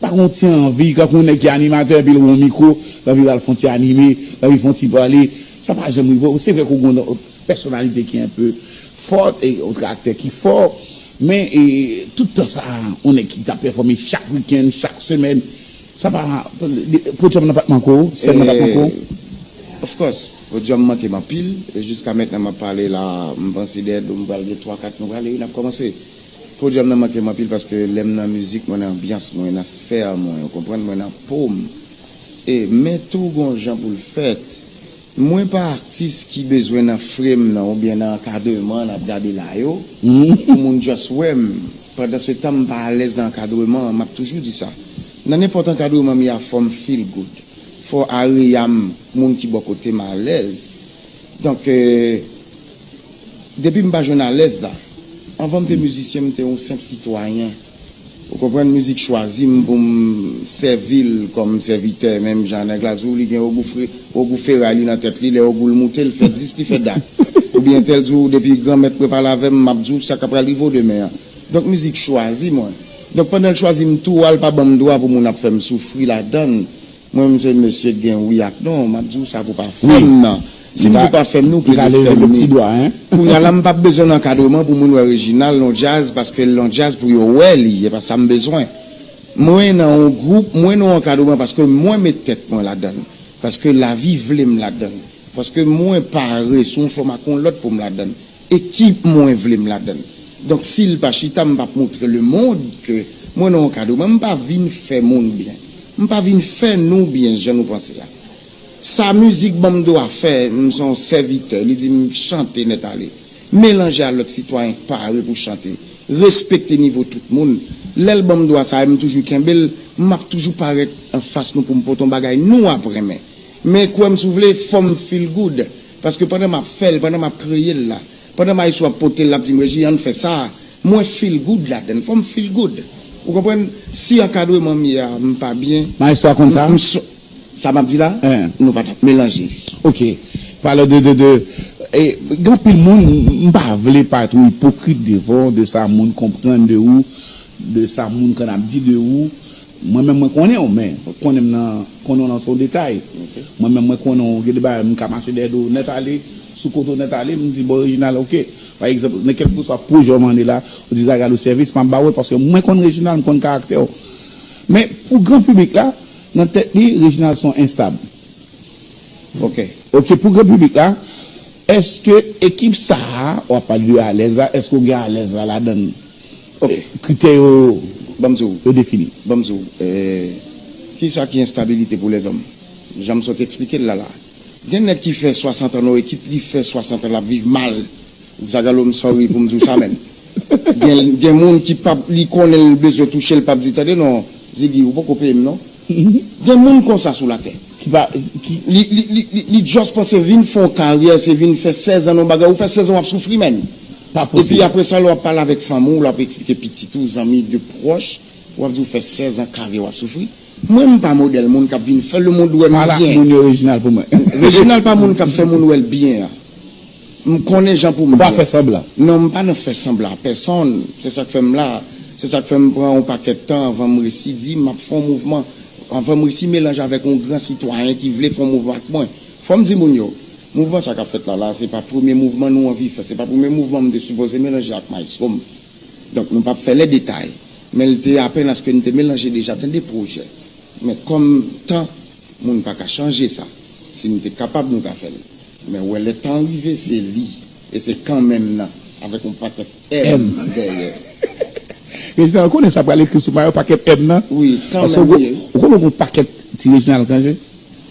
pa gen yon ti anvi, kankou yon nèg ki animatè, epi l wè yon mikwo, l anvi l al fè yon ti anime, l anvi fè yon ti pale. Sa pa janm rive w. Se vre ke w gen yon pèsonalite ki enpe fò, e yon karaktè ki fò, men, e, tout tan sa, yon nèg ki t ap pèfòme chak wikenn, chak semèn, sa pa, podyòm nan pa t manke w, sèn nan pa t manke w. Of course, podyòm manke m anpil, e jiska mentnan m ap pale la, m panse dèyè do m pral gen twa, kat nou prale, wi, n ap kòmanse. Podyòm nan manke m anpil paske lè m nan mizik, mwen nan anbyans mwen, nan sfè mwen, ou konprann, mwen nan po m. E, men tou gon jan pou l fèt. Mwen pa atis ki bezwen nan frame nan oubyen nan ankadreman n ap gade la yo, pou moun just wè m. Pandan se tan m pa alèz nan ankadreman an, m ap toujou di sa. Nan nenpòt ankadreman m ye a, fò m feel good. Fò area m, moun ki bò kote m alèz. Donk, e, depi m pa jwenn alèz la, anvan m te mizisyen, m te yon senp sitwayen. Ou konprann, mizik chwazi m pou m sèvi l kòm sèvitè, menm jan nèg la di w, li gen ogou fre-, ogou feray li nan tèt li, lè ogou l moute, l fè dis, li fè dat. Oubyen entèl di w, depi Granmèt mwen pale avè m, m ap di w sa k ap pral rive w demen an. Donk, mizik chwazi mwen. Donk, pandan l chwazi m tou, al pa ban m dwa pou moun ap fè m soufri ladan l. Mwen menm se mesye k gen wi ak non, m ap di w sa pou pa fè m nan. Si m di w pa fè m ni, ou plede fè m ni. Kounye a la, m p ap bezwen nan ankadreman pou moun wè Reginald nan djaz, paske l nan djaz pou yo wè li, e pa sa m bezwen. Mwen nan yon gwoup, mwen nan yon ankadreman paske mwen met tèt mwen ladan l, paske lavi vle m ladan l, paske mwen pare sou yon fòm ak yon lòt pou m ladan l. Ekip mwen vle m ladan l. Donk, si l pa chita, m p ap montre lemonn ke mwen nan yon kad ou, men m pa vin fè moun byen. M pa vin fè nou byen jan nou panse a. Sa mizik ban m dwa fè, m se yon sèvitè, li di m chante nèt ale. Melanje a lòt sitwayen k pare pou chante. Respekte nivo tout moun. Lè l ban m dwa sa a, m toujou kenbe l, m ap toujou parèt anfas nou pou m pote yon bagay nou ap renmen. Men kwè m si w vle, fò m feel good. Paske pandan m ap fè l, pandan m ap kreye l la, pandan maestro ap pote l, l ap di m, "Reji, ann fè sa," mwen feel good ladan l. Fò m feel good. Ou konprann? Si ankadreman m ye a, m pa byen. Maestro a konn sa? M, m so-, sa m ap di la, nou pa t ap melanje. Ok. Pale de, de, de, e, gen anpil moun, m pa vle parèt ou ipokrit devan w, de sa moun konprann de ou, de sa moun konn ap di de ou. Mwen menm, mwen konnen w, men konnen m nan, konnen w nan se yon detay. Mwen menm, mwen konnen w, gen de bagay, m ka mache dèyè do w nèt ale, sou kote w nèt ale, m di, "Bon, Reginald, ok." Pa egzanp, nan kèlkeswa pwojè w mande la, ou di, "Zagal, ou sèvis, m ap ba w l," paske mwen konn Reginald, m konn karaktè w. Men, pou gran piblik la, nan tèt li, Reginald se yon enstab. Ok. Ok, pou gran piblik la, èske ekip sa a, w ap pale de alèz la, èske w gen alèz la ladan l? Ok. Kritè yo, ban m di w, yo defini. Ban m di w, eh, kisa ki enstabilite pou lèzòm? Jan m sot eksplike l la la. Gen nèg ki fè swasant an nan yon ekip, li fè swasant an l ap viv mal. Zagalo, m sorry pou m di w sa, men. Gen, gen moun ki p ap, li konnen l bezwen touche, l p ap di, "Tande non, Ziggy, ou poko peye m non." Gen moun konsa sou latè. Ki pa, ki li, li, li, li, li just panse vin fè yon karyè, se vin fè sèz an nan bagay, ou fè sèz an w ap soufri, men. Pa posib. Epi apre sa, lè w ap pale avèk fanmi w, lè w ap eksplike pitit ou, zanmi, de pwòch, w ap di w fè sèz an karyè w ap soufri. Mwen, m pa modèl moun k ap vin fè lemonn wè m byen. Pale ak moun yo, Reginald, pou mwen. Reginald pa moun k ap fè moun wè l byen an. M konnen jan pou m byen. Ou pa fè sanblan. Non, m pa nan fè sanblan a pèsonn. Se sa k fè m la. Se sa k fè m pran yon pakèt tan anvan m resi di m ap fè yon mouvman. Anvan m resi melanje avèk yon gran sitwayen ki vle fè yon mouvman ak mwen. Fò m di moun yo, mouvman sa k ap fèt la la, se pa premye mouvman nou anvi fè. Se pa premye mouvman m te sipoze melanje ak maestro m. Donk, nou p ap fè lè detay. Men l te apèn aske n te melanje deja, tande pwojè. Men kòm tan, moun pa ka chanje sa. Si n te kapab, nou ta fè l. Men wè lè tan rive, se li. E se kanmenm nan, avèk yon pakèt M dèyè. Reginald, ou konnen sa pral ekri sou mayo, pakèt M nan? Wi, kanmenm li ye. Paske ou, ou konnen yon pakèt ti Reginald Cangé?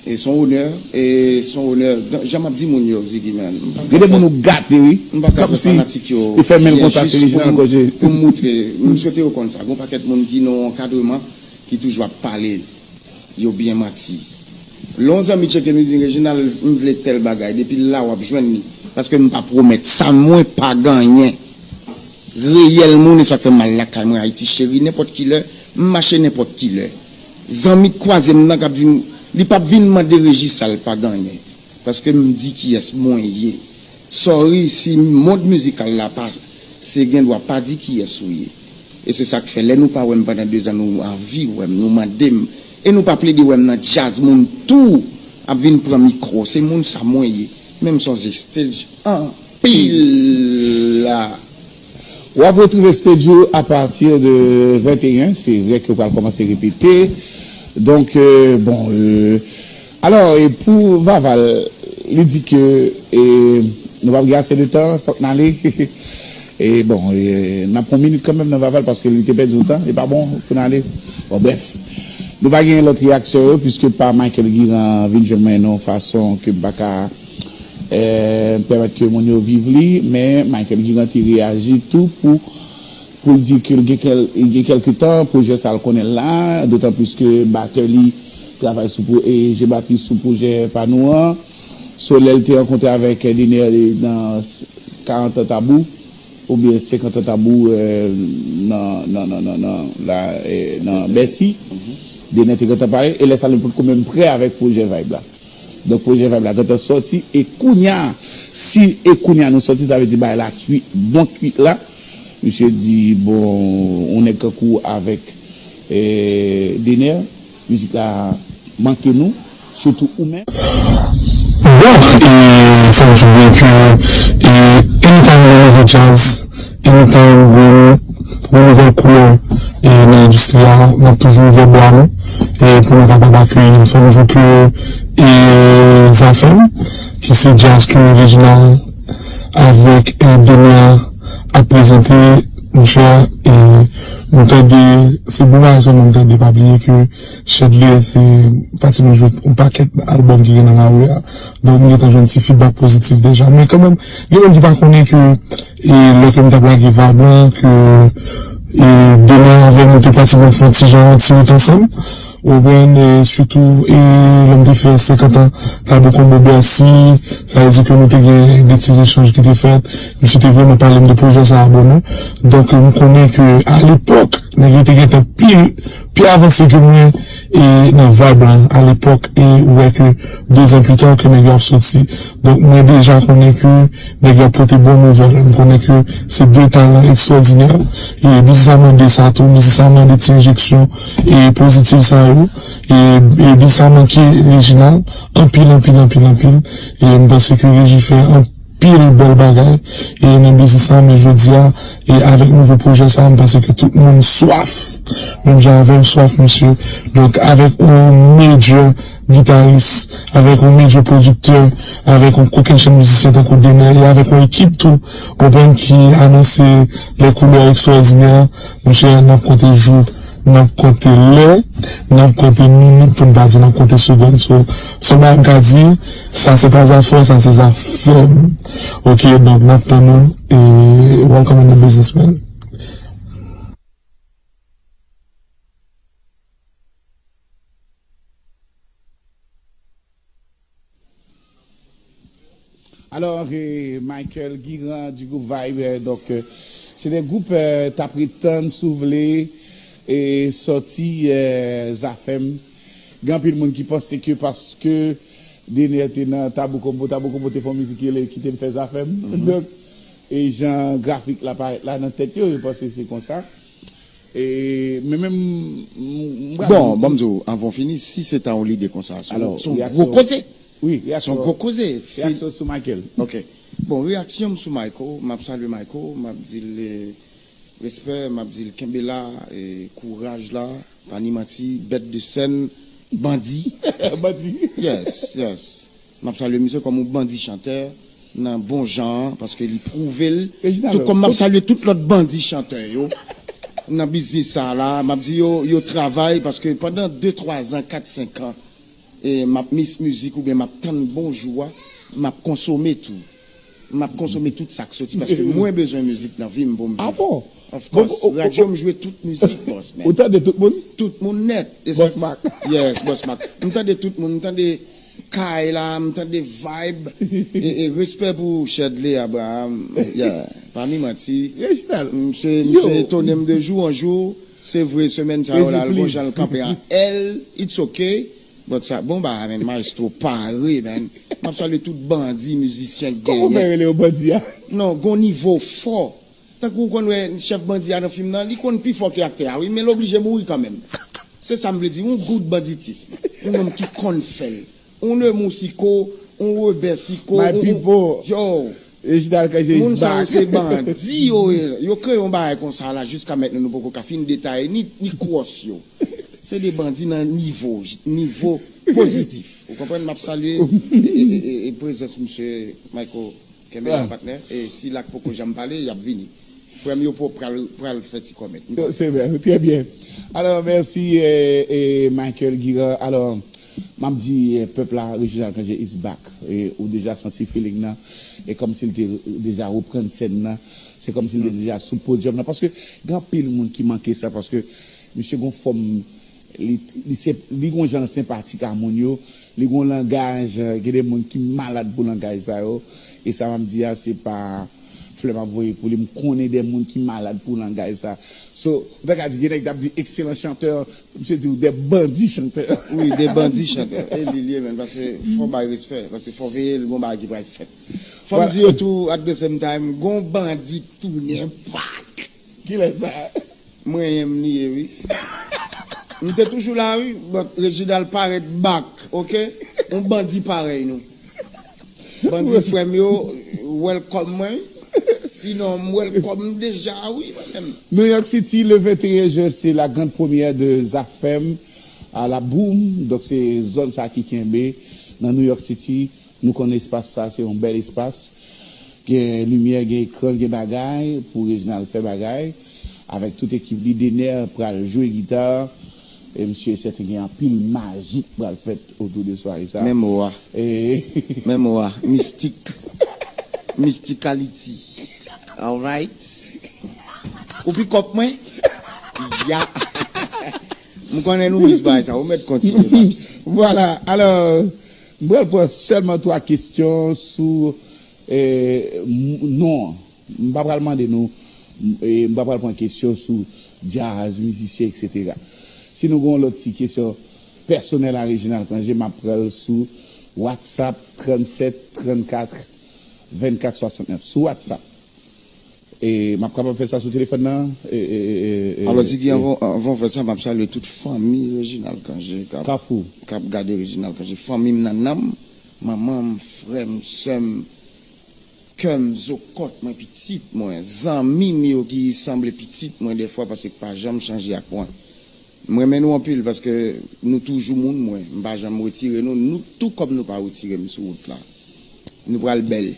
E se yon onè, e se yon onè. Jan m ap di moun yo, Ziggy, man, m pa ka fè, gen de moun ou gate, wi. M pa ka fè fanatik yo byen jis pou m, pou m moutre. M swete yo konn sa. Gen yon pakèt moun ki nan yon ankadreman ki toujou ap pale. Yo byen manti. Lè yon zanmi tcheke m, li di, "Reginald, m vle tèl bagay." Depi l la, w ap jwenn li. Paske m pa pwomèt sa mwen pa genyen. Reyèl moun, e sa k fè m al lakay mwen, Ayiti Cheri, nenpòt ki lè, m mache nenpòt ki lè. Zanmi k kwaze m nan k ap di m, li p ap vin mande Reji sa l pa genyen. Paske m di kiyès mwen ye. Sorry si mond mizikal la pa, se gen dwa pa di kiyès ou ye. E se sa k fè, lè nou pa wè m pandan dezan, nou anvi wè m, nou mande m. E nou pa plede wè m nan djaz moun tou ap vin pran mikwo. Se moun sa mwen ye. Men m sonje stage anpil la. W ap retwouve stage ou apati de venteyen, se vrè ke w pral kòmanse repete. Donk, euh, bon, euh, alò, e pou Vaval, li di ke e, nou p ap gen ase de tan, fòk n ale. E bon, e, n ap pran minit kanmenm nan Vaval paske li te pèdi w tan, li pa bon pou n ale. Bon, brèf. Nou pa gen lòt reyaksyon yo, piske pa Michael Guiran vin jwenn mwen nan yon fason ke m pa ka e, pèmèt ke moun yo viv li, men Michael Guiran te reyaji tou pou, pou l di ke l gen, kèl, l gen kèlke tan pwojè sa l konnen l la, dotan plis ke batè li travay sou pwo, e, jwe batri sou pwojè pa nou an. So, lè l te rankontre avèk Dener nan karant an Tabou, oubyen senkant an Tabou e, nan, nan, nan, nan, nan, la, e, nan Bèsi, Dener te gentan pale, e lè sa l potko menm prè avèk pwojè Vibe la. Donk pwojè Vibe la gentan sòti, e kounya, si e kounya nou sòti, sa vle di bagay la kwit, bon kwit la. Misye di, bon, yon nèg kankou avèk e, Dener, mizik la manke nou, sitou ou menm. Bon, e, fò m di w ke e, anytime gen nouvo djaz, anytime gen yon nouvèl koulè e, nan endistri a, n ap toujou ouvè bra nou e, pou nou kapab akeyi l. Fò m di w ke e, Zafèm, ki se djaz ke Reginald avèk e, Dener ap prezante, monchè, e, m tande, se bon bagay sèlman m tande, pa bliye ke Chèdlè, se patimoun jwe yon pakèt albòm ki gen nan lari a. Donk, m gentan jwenn ti feedback pozitif deja. Men kanmenm, gen moun ki pa konnen ke e, lè ke m t ap lage Vibe lan, ke e, Dener avè m, nou te patimoun fè yon ti jan, yon ti wout ansanm. Ou konprann, e, sitou, e, lè m te fè senkant an Tabou Konbo Bèsi, sa vle di ke nou te gen de ti echanj ki te fèt. Misye te vrèman pale m de pwojè sa a bonè. Donk, m konnen ke alepòk, nèg yo te gentan pi, pi avanse ke mwen e nan vibe lan alepòk, e ou wè ke dezan pita ke nèg yo ap soti. Donk mwen deja konnen ke nèg yo ap pote bon nouvèl. M konnen ke se de talan ekstwòdinè. E biznis la mande sa tou, biznis la mande ti enjeksyon e pozitif sa yo. E, e biznis la manke Reginald anpil, anpil, anpil, anpil. E m panse ke Reji fè anpil bèl bagay e nan biznis la, men jodi a, e avèk nouvo pwojè sa, m panse ke tout moun swaf, menm jan avè m, swaf misye. Donk, avèk yon major gitaris, avèk yon major pwodiktè, avèk yon kokennchenn mizisyen tankou Dener, e avèk yon ekip tou, ou konprann, ki anonse lè koulè ekstwòdinè, monchè, n ap konte jou, n ap konte lè, n ap konte minit, pou n pa di n ap konte segond. So, se yon bagay m ka di, sa se pa zafè w, sa se zafè m. Ok, donk n ap tann ou, e welcome in the business, man. Alò, e, Michael Guiran du groupe Vibe, e, donk, e, se de gwoup, e, t ap ret tann, si w vle, e, sòti, e, Zafèm. Gen anpil moun ki panse ke paske Dener te nan Tabou Konbo, Tabou Konbo te fè yon mizik rele Kite m fè Zafèm. Donk, e jan grafik la parèt la nan tèt yo, yo panse se konsa. E, men menm, m, m, m pral Bon, ban m di w, anvan w fini, si se ta yon lide konsa, se yon, se yon gwo koze. Wi, Se yon gwo koze. Reyaksyon sou Michael. Ok. Bon, reyaksyon m sou Michael, m ap salye Michael, m ap di l e, respè, m ap di l kenbe la, e, kouraj la, pa ni manti, bèt de sèn, bandi. Bandi. Yes, yes. M ap salye misye kòm yon bandi chantè nan bon jan an, paske li pwouve l. Tout kòm m ap salye tout lòt bandi chantè yo nan biznis sa a la, m ap di yo, yo travay, paske pandan de, twa zan, kat, senk an, e m ap miss mizik oubyen m ap tann bon jou a, m ap konsome tou. M ap konsome tout sa k soti, paske mwen bezwen mizik nan vi m pou m viv. Ah bon? Of course. Radyo m jwe tout mizik, boss man. Ou tande tout moun? Tout moun nèt. E sa Boss Mac. Yes, boss man. M tande tout moun. M tande Kay la, m tande Vibe. E, e respè pou Shedley Abraham. Yeah, pa ni manti. Reginald. Misye, misye etone m de jou an jou. Se vre, semèn sa yo la, l gon jan l kanpe a L, it's okay. But sa, bon bagay, man, maestro pare, man. M ap salye tout bandi, mizisyen, genyen. Kòman w fè rele yo bandi a? Non, gon nivo fò. Tankou w konn wè chèf bandi a nan fim nan, li konn pi fò ke aktè a, wi, men l oblije mouri kanmenm. Se sa m vle di, yon gout banditism. Yon nonm ki konn fè l. Yon Nemours Icot, yon Rebers Icot, My yon, yon, people. Yo, Reginald Cangé is moun sa yo back. Se bandi yo ye. Yo kreye yon bagay konsa la, jiska mentnan nou poko ka fin detaye ni, ni kros yo. Se de bandi nan nivo, nivo pozitif. Ou konprann? M ap salye e, e, e, e, e prezans misye Michael. Kenbe la, patnè. E si lak poko janm pale, y ap vini. Frè m yo pral, pral fè ti kòmèt. Se byen, trè byen. Alò, mèsi, e, e, Michael Guira. Alò, m ap di, e, pèp la, Reginald Cangé is back. E ou deja santi feeling nan. E kòmsi l te deja reprann sèn nan. Se kòmsi l te deja sou podyòm nan. Paske gen anpil moun ki manke sa. Paske misye gon fòm, li, li se, li gon jan senpatik a moun yo. Li gon langaj, e, gen de moun ki malad pou langaj sa yo. E sa m ap di a, se pa flè m ap voye pou li. M konnen de moun ki malad pou langaj sa. So, ou ta ka di, gen nèg k ap di excellent chanteur, misye di w de bandi chantè. Wi, de bandi chantè. E li l ye, menm, paske fò bay respè, paske fò veye, l gon bagay ki pral fèt. Fò m di yo tou, at the same time, gon bandi k tounen back. Kilè sa? Mwen menm li ye, wi. M te toujou la, wi, but Reginald parèt back, oke? Yon bandi parèy nou. Bandi frè m yo, welcome mwen. Sinon, m welcome deja, wi, mwen menm. New York City, le vingt et un juin, c'est la grande première de Zafèm à la Boom. Donk, se zòn sa ki kenbe nan New York City. Nou konn espas sa, se yon bèl espas. Gen limyè, gen ekran, gen bagay pou Reginald fè bagay. Avèk tout ekip li, Dener pral jwe gita. E misye sèten gen anpil maji k pral fèt otou de sware sa. Men mo a. E Men mo a. Mistik. Mysticality. Alright. Ou pikòp mwen? Ya. M konnen nou miss bagay sa. Ou mèt kontinye, papi. Vwala. Alò, m pral pran sèlman twa kesyon sou, e, m-, non. M pa pral mande nou, m-, e, m pa pral pran kesyon sou djaz, mizisyen, etsetera. Si nou gen yon lòt ti kesyon pèsonèl a Reginald Cangé, m ap pran l sou WhatsApp trannsèt trannkat vennkat swasannnèf. Sou WhatsApp. E m ap kapab fè sa sou telefòn nan? E, e, e, e, e, Alò, Ziggy, e, anvan, anvan w fè sa, m ap salye tout fanmi Reginald Cangé k ap, Kafou, k ap gade Reginald Cangé. Fanmi m nan nanm, manman m, frè m, sè m, kè m, zo kòt mwen, pitit mwen, zanmi m yo ki sanble pitit mwen dèfwa paske k pa janm chanje ak mwen. M renmen nou anpil paske nou toujou moun mwen. M pa janm retire nou, nou tou kòm nou pa retire m sou wout la. Nou pral bèl.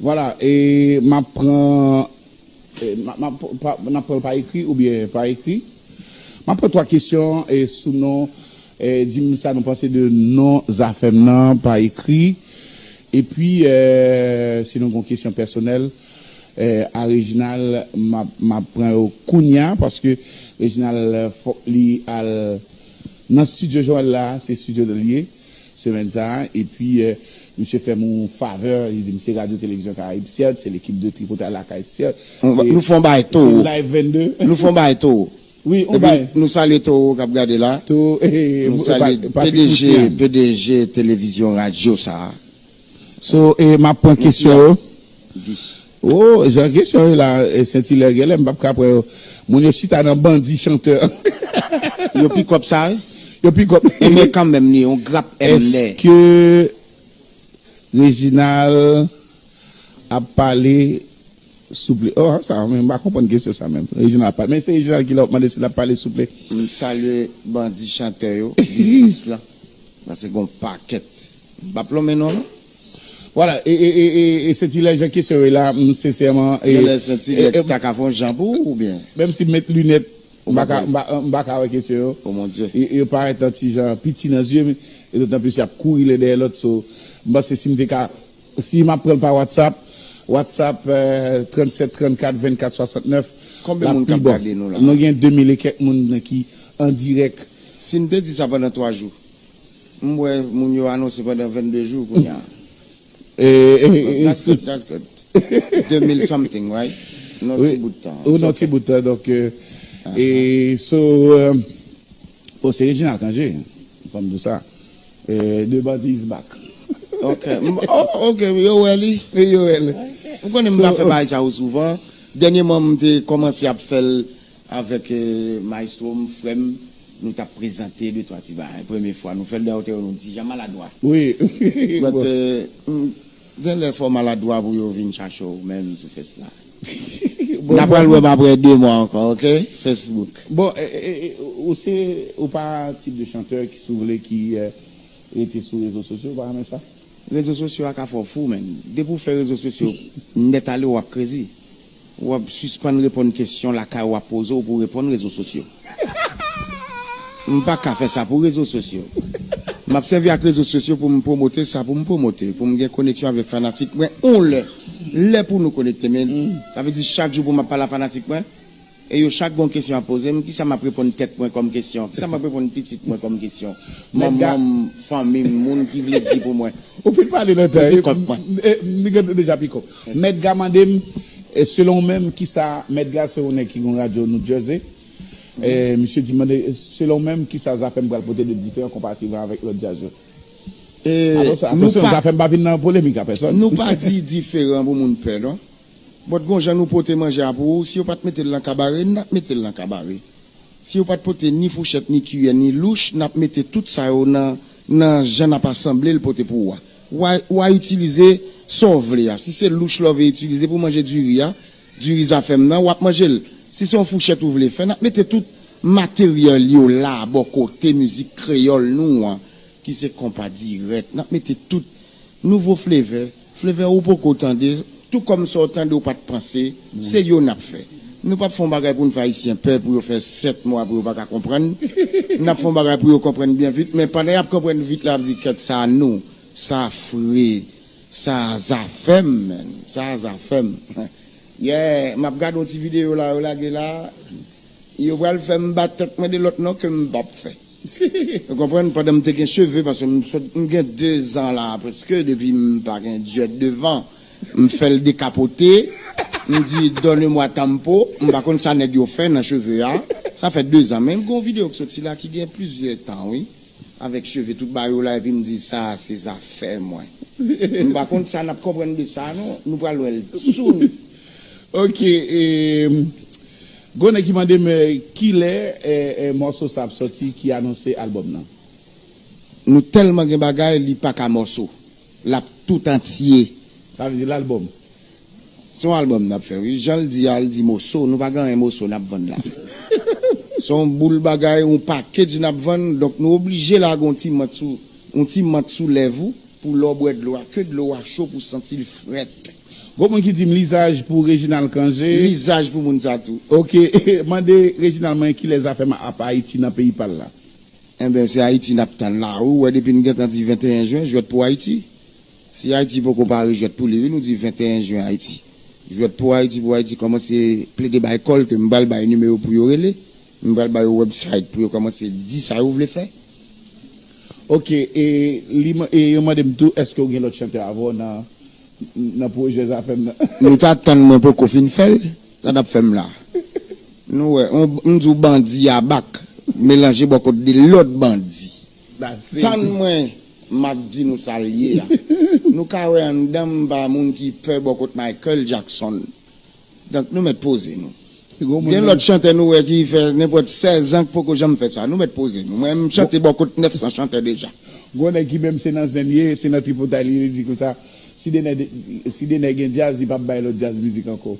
Vwala, e m ap pran, e, m ap, m ap, pa, n ap pran l pa ekri oubyen pa ekri. M ap pran twa kesyon, e, sou non, e, di m sa nou panse de non Zafèm nan pa ekri. Epi, e, si nou gen kesyon pèsonèl, e, a Reginald, m ap, m ap pran yo kounya, paske Reginald, fòk li al nan estidyo Joel la, se estidyo l ye, semèn sa a, epi, e, misye fè m yon favè, li di m se Radyo Televizyon Karayib, sèt, se lekip de Tripotay Lakay, sèt. Nou fè yon bagay Towo. Se Live vennde. Nou fè yon bagay Towo. Wi, yon bagay. Epi nou salye Towo k ap gade la. Towo, e, nou salye P D G, P D G televizyon radyo sa a. So, e, m ap pran kesyon yo. Dis. Oh, jan kesyon yo la, e, Sentilè, genlè m p ap ka pran yo. Moun yo chita nan bandi chantè. Yo pikòp sa, wi? Yo pikòp. E men kanmenm, li yon grap M D. Èske Reginald ap pale souple? Oh, sa, men m pa konprann kesyon sa menm. Reginald ap pale. Men se Reginald ki la w ap mande si l ap pale souple. M salye bandi chantè yo, biznis lan. Paske gon pakèt. M p ap lonmen non, non. Vwala, e, e, e, e, e Sentilè, jan kesyon yo la, m sensèman, e, Genlè Sentilè e, e, ta ka fè yon jan pou ou, oubyen? Menm si m met linèt, m pa ka, m pa, m pa ka wè kesyon yo. Oh, mon Dieu. E, yo parèt yon ti jan piti nan zye m, e dotan plis y ap kouri len dèyè lòt, so, m panse si m te ka, si m ap pran l pa WhatsApp, WhatsApp, euh, trannsèt trannkat vennkat swasantnèf. Konbyen moun k ap gade nou la? Nou gen de mil e kèk moun ki an dirèk. Si n te di sa pandan twa jou, m wè moun yo anonse pandan vennde jou kounye a. E, e, e, That's good, that's good. De mil something, right? Nan ti bout tan. Ou nan ti bout tan, donk, euh, e so, euh, bon, se Reginald Cangé, fò m di w sa. Euh, de bandi is back. Ok. M- Oh, ok, yo wè li. Yo wè li. Ou konnen m pa fè bagay sa yo souvan. Dènyèman, m te kòmanse ap fè l avèk euh, maestro m, frè m. Nou t ap prezante de twa ti bagay. Premye fwa, nou fè l dan otè nou di jan maladwa. Wi. But, euh, m- gen lè fò maladwa pou yo vin chache w menm sou fès la. N a pral wè m apre de mwa ankò, ok? Facebook. Bon, e, e, e, ou se, ou pa tip de chantè ki, si w vle, ki euh, rete sou rezo sosyo, ou pa renmen sa? Rezo sosyo a ka fè w fou, menn. Depi w fè rezo sosyo nèt ale, w ap krezi. W ap sispann reponn kesyon lakay w ap poze w pou reponn rezo sosyo. M pa ka fè sa pou rezo sosyo. M ap sèvi ak rezo sosyo pou m pwomote sa pou m pwomote, pou m gen koneksyon avèk fanatik mwen on lè. Lè pou nou konekte, men sa vle di chak jou pou m ap pale a fanatik mwen. E yo chak gon kesyon ap poze m, kisa m ap reponn tèt mwen kòm kesyon? Kisa m ap reponn pitit mwen kòm kesyon? Manman m, fanmi m, moun ki vle di pou mwen. Ou fin pale nan tan. Pikòp mwen. Li gen deja pikòp. Medgar mande m, e, selon ou menm, kisa, Medgar se yon nèg ki gen yon radyo New Jersey. E, misye di mande, selon ou menm, kisa Zafèm pral pote de diferan konparativman avèk lòt djaz yo? E, Atensyon, nou pa, Zafèm pa vin nan polemik a pèsòn. Nou pa di diferan pou moun pè, non. But gon jan nou pote manje a pou ou, si yo pa t mete l nan kabare, n ap mete l nan kabare. Si yo pa t pote ni fouchèt, ni kiyè, ni louch, n ap mete tout sa yo nan, nan jan n ap asanble l pote pou ou a. W a, w a itilize sa w vle a. Si se louch la w vle itilize pou manje diri a, diri Zafèm nan, w ap manje l. Si se yon fouchèt ou vle fè, n ap mete tout materyèl yo la bò kote mizik kreyòl nou an, ki se konpa dirèk. N ap mete tout nouvo flevè, flevè ou poko tande, tou kòm sa w tande w pa t panse, se yo n ap fè. Nou p ap fè yon bagay pou n fè Ayisyen pè, pou yo fè sèt mwa pou yo pa ka konprann. N ap fè yon bagay pou yo konprann byen vit, men pandan y ap konprann vit la, y ap di kèt sa nou, sa fre, sa Zafèm, menn, sa Zafèm. Yeah, m ap gade yon ti videyo la, yo lage la, yo pral fè m bat tèt mwen de lòt non ke m p ap fè. Ou konprann? Pandan m te gen cheve, paske m sot, m gen de zan la, prèske, depi m pa gen djèt devan. M fè l dekapote, m di, donne-moi tampo, m pa konn sa nèg yo fè nan cheve a. Sa fè de zan, men m gen yon videyo k soti la ki gen plizyè tan, wi. Avèk cheve tout ba yo la, epi m di, sa a se zafè mwen. M pa konn sa n ap konprann de sa, non. Nou pral wè l sou nou. Ok, e, gon nèg ki mande m, e, kilè, e, e, mòso sa ap sòti ki anonse albòm nan? Nou tèlman gen bagay, li pa ka mòso. L ap tout antye. Sa vle di l albòm? Se yon albòm n ap fè, wi. Jan l di a, l di moso. Nou pa gen anyen moso n ap vann la. Se yon boul bagay, yon package n ap vann. Donk, nou oblije lage yon ti mant sou, yon ti mant sou lèv ou pou lè w bwè dlo a, ke dlo a cho pou santi l frèt. Gon moun ki di m lizaj pou Reginald Cangé. Lizaj pou moun sa tou. Ok, mande Reginald mwen kilè Zafèm ap Ayiti nan peyi pa l la. Enben, se Ayiti n ap tann la. Ou wè, depi n gentan di venteyen jen, jwèt pou Ayiti. Si Ayiti poko pare jwèt pou li, wi, nou di venteyen jen Ayiti. Jwèt pou Ayiti, pou Ayiti kòmanse plede bay kò l ke m pral bay nimewo pou yo rele. M pral ba yo website pou yo kòmanse di sa yo vle fè. Ok, e, li, e yo mande m tou, èske w gen lòt chantè avè w nan, nan pwojè Zafèm nan? Nou t ap tann mwen poko fin fè l, sa n ap fè m la. Nou wè, on, m di w bandi a bak, melanje bò kot de lòt bandi. Tann mwen, m ap di nou sa l ye a. Nou ka wè anndan m pa moun ki pè bò kot Michael Jackson. Donk, nou mèt poze nou. Gen lòt chantè nou wè ki fè nenpòt sèz an k poko janm fè sa. Nou mèt poze nou. Mwen, m chante bò kot nèf san chantè deja. Gon nèg ki menm se nan zen li ye, se nan tripotay li, li di konsa, si Dener, si Dener gen djaz, li p ap bay lòt djaz mizik ankò.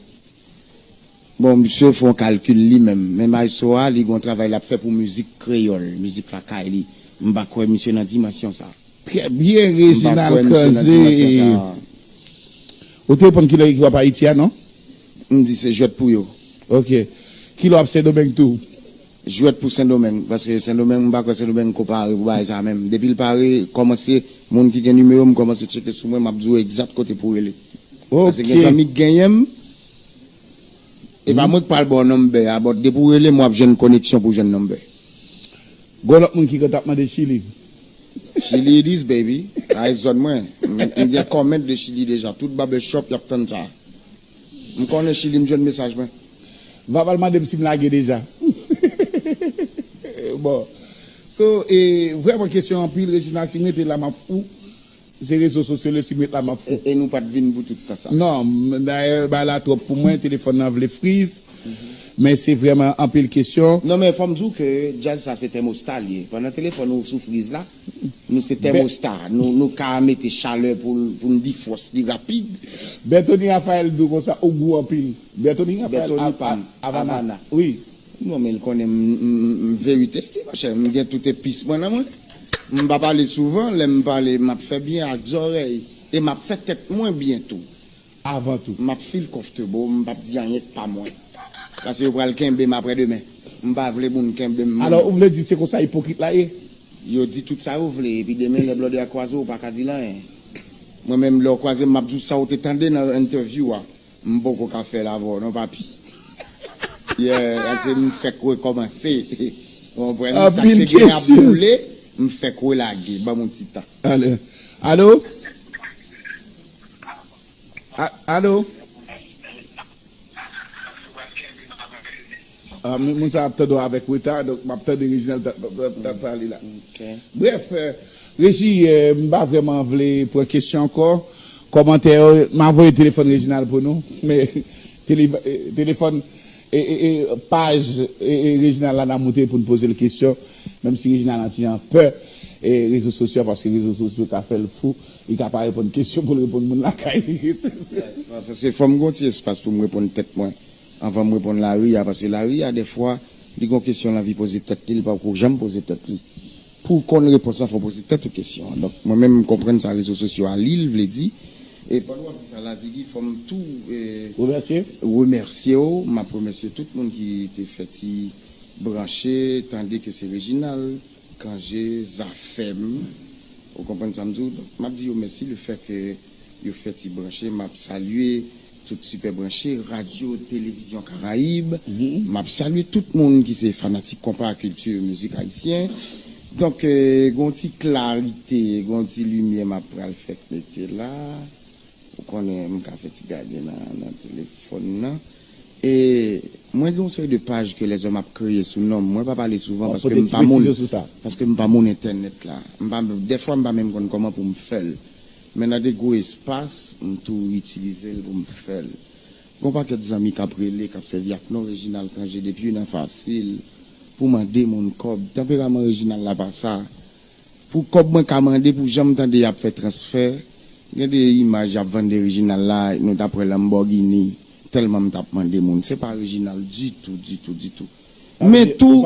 Bon, misye fè yon kalkil li menm. Men maestro a, li gon travay l ap fè pou mizik kreyòl, mizik lakay li. M pa kwè misye nan dimansyon sa. Trè byen, Reginald Cangé. Ou te reponn kilè ki w ap Ayiti a, non? M di se jwèt pou yo. Ok. Kilè w ap Sendomeng tou? Jwèt pou Sendomeng, paske Sendomeng, m pa kwè Sendomeng ko pare pou bagay sa menm. Depi l pare, kòmanse, moun ki gen nimewo m, kòmanse tcheke sou mwen, m ap di w egzat kote pou rele. Paske gen zanmi k genyen m. E pa mwen k pral ba w nonbè a, but depi w rele m, w ap jwenn koneksyon pou w jwenn nonbè. Gon lòt moun ki konn t ap mande Chili. Chili it is, baby. A e zòn mwen. M, m gen comment de Chili deja. Tout barbershop y ap tann sa. M konnen Chili, m jwenn mesaj mwen. Vaval mande m si m lage deja. Bon. So, e, vrèman kesyon anpil, Reginald, si m rete la, m ap fou. Se rezo sosyo, lè si m ret la, m ap fou. E, e nou pa t vin pou tout tan sa. Non, m, dayè, bagay la twòp pou mwen, telefòn nan vle friz. Men se vrèman anpil kesyon. Non, men fò m di w ke djaz sa se tèmosta l ye. Pandan telefòn ou sou friz la, nou se tèmosta. Nou, nou ka mete chalè pou, pou n defrost li rapid. Bertony Raphael di w konsa, ou gou anpil. Bertony Raphael Bertony Av-, pa m, Av-, Havana. Havana. Wi. Non, men l konnen m, m, m, m very tasty, monchè. M gen tout epis mwen nan mwen. M pa pale souvan, lè m pale, m ap fè byen ak zòrèy. E m ap fè tèt mwen byen tou. Avan tou. M ap feel comfortable, m p ap di anyen k pa mwen. Paske yo pral kenbe m aprè demen. M pa vle moun kenbe m. Alò, ou vle di se konsa ipokrit la ye? Yo di tout sa yo vle, epi demen lè blòdè a kwaze w, ou pa ka di l anyen. Mwen menm, lè w kwaze m, m ap di w sa w te tande nan entèvyou a. M poko ka fè l avè w non, papi. Yeah, paske m fèk rekòmanse. Ou konprann? Sa k te gen ap boule, m fèk relage. Ban m yon ti tan. Alo? Alo? A-, alo? Ah, moun, moun sa ap tande w avèk reta, donk m ap tande Reginald t ap, t ap, t ap, t ap pale la. Ok. Brèf, euh, Reji, euh, m pa vrèman vle pran kesyon ankò. Kòmantè yo, m a voye telefòn Reginald pou nou, men tele-, eh, telefòn, e, e, e, paj, e, e, Reginald la n a moute pou n poze l kesyon, menm si Reginald an ti jan pè, e, rezo sosyo, paske rezo sosyo ka fè l fou, li ka pa reponn kesyon pou l reponn moun lakay li. Yes, paske fò m gen yon ti espas pou m reponn tèt mwen. Anvan m reponn lari a, paske lari a, dèfwa, li gon kesyon l anvi poze tèt li, li poko janm poze tèt li. Pou w konn repons lan, fò w poze tèt ou kesyon an. Donk, mwen menm, m konprann sa rezo sosyo a li, l vle di. E pandan w ap di sa la, Ziggy, fò m tou, eh, remèsye w. M ap remèsye tout moun ki te fè ti branche, tande ke se Reginald Cangé, Zafèm. Ou konprann sa m di w? Donk, m ap di yo mèsi lefètke yo fè ti branche. M ap salye tout Sipè Branche, Radyo Televizyon Karayib. M ap salye tout moun ki se fanatik konpa kilti mizik ayisyen. Donk, eh, gon ti klarite, gon ti limyè m ap pral fèk mete la. Ou konnen, m ka fè ti gade nan, nan telefòn nan. E mwen gen yon seri de paj ke lèzòm ap kreye sou non m. Mwen pa pale souvan paske m pa moun, paske m pa moun entènèt la. M pa, dèfwa m pa menm konn kòman pou m fè l. Men nan de gwo espas, m tou itilize l pou m fè l. Gon pakèt zanmi k ap rele, k ap sèvi ak non Reginald Cangé depi nan fasil pou mande moun kòb. Tanperaman Reginald la pa sa. Pou kòb mwen ka mande, pou jan m tande y ap fè transfè, gen de imaj y ap vann de Reginald la, nou t ap wè Lamborghini, tèlman m t ap mande moun. Se pa Reginald ditou, ditou, ditou. Men tou,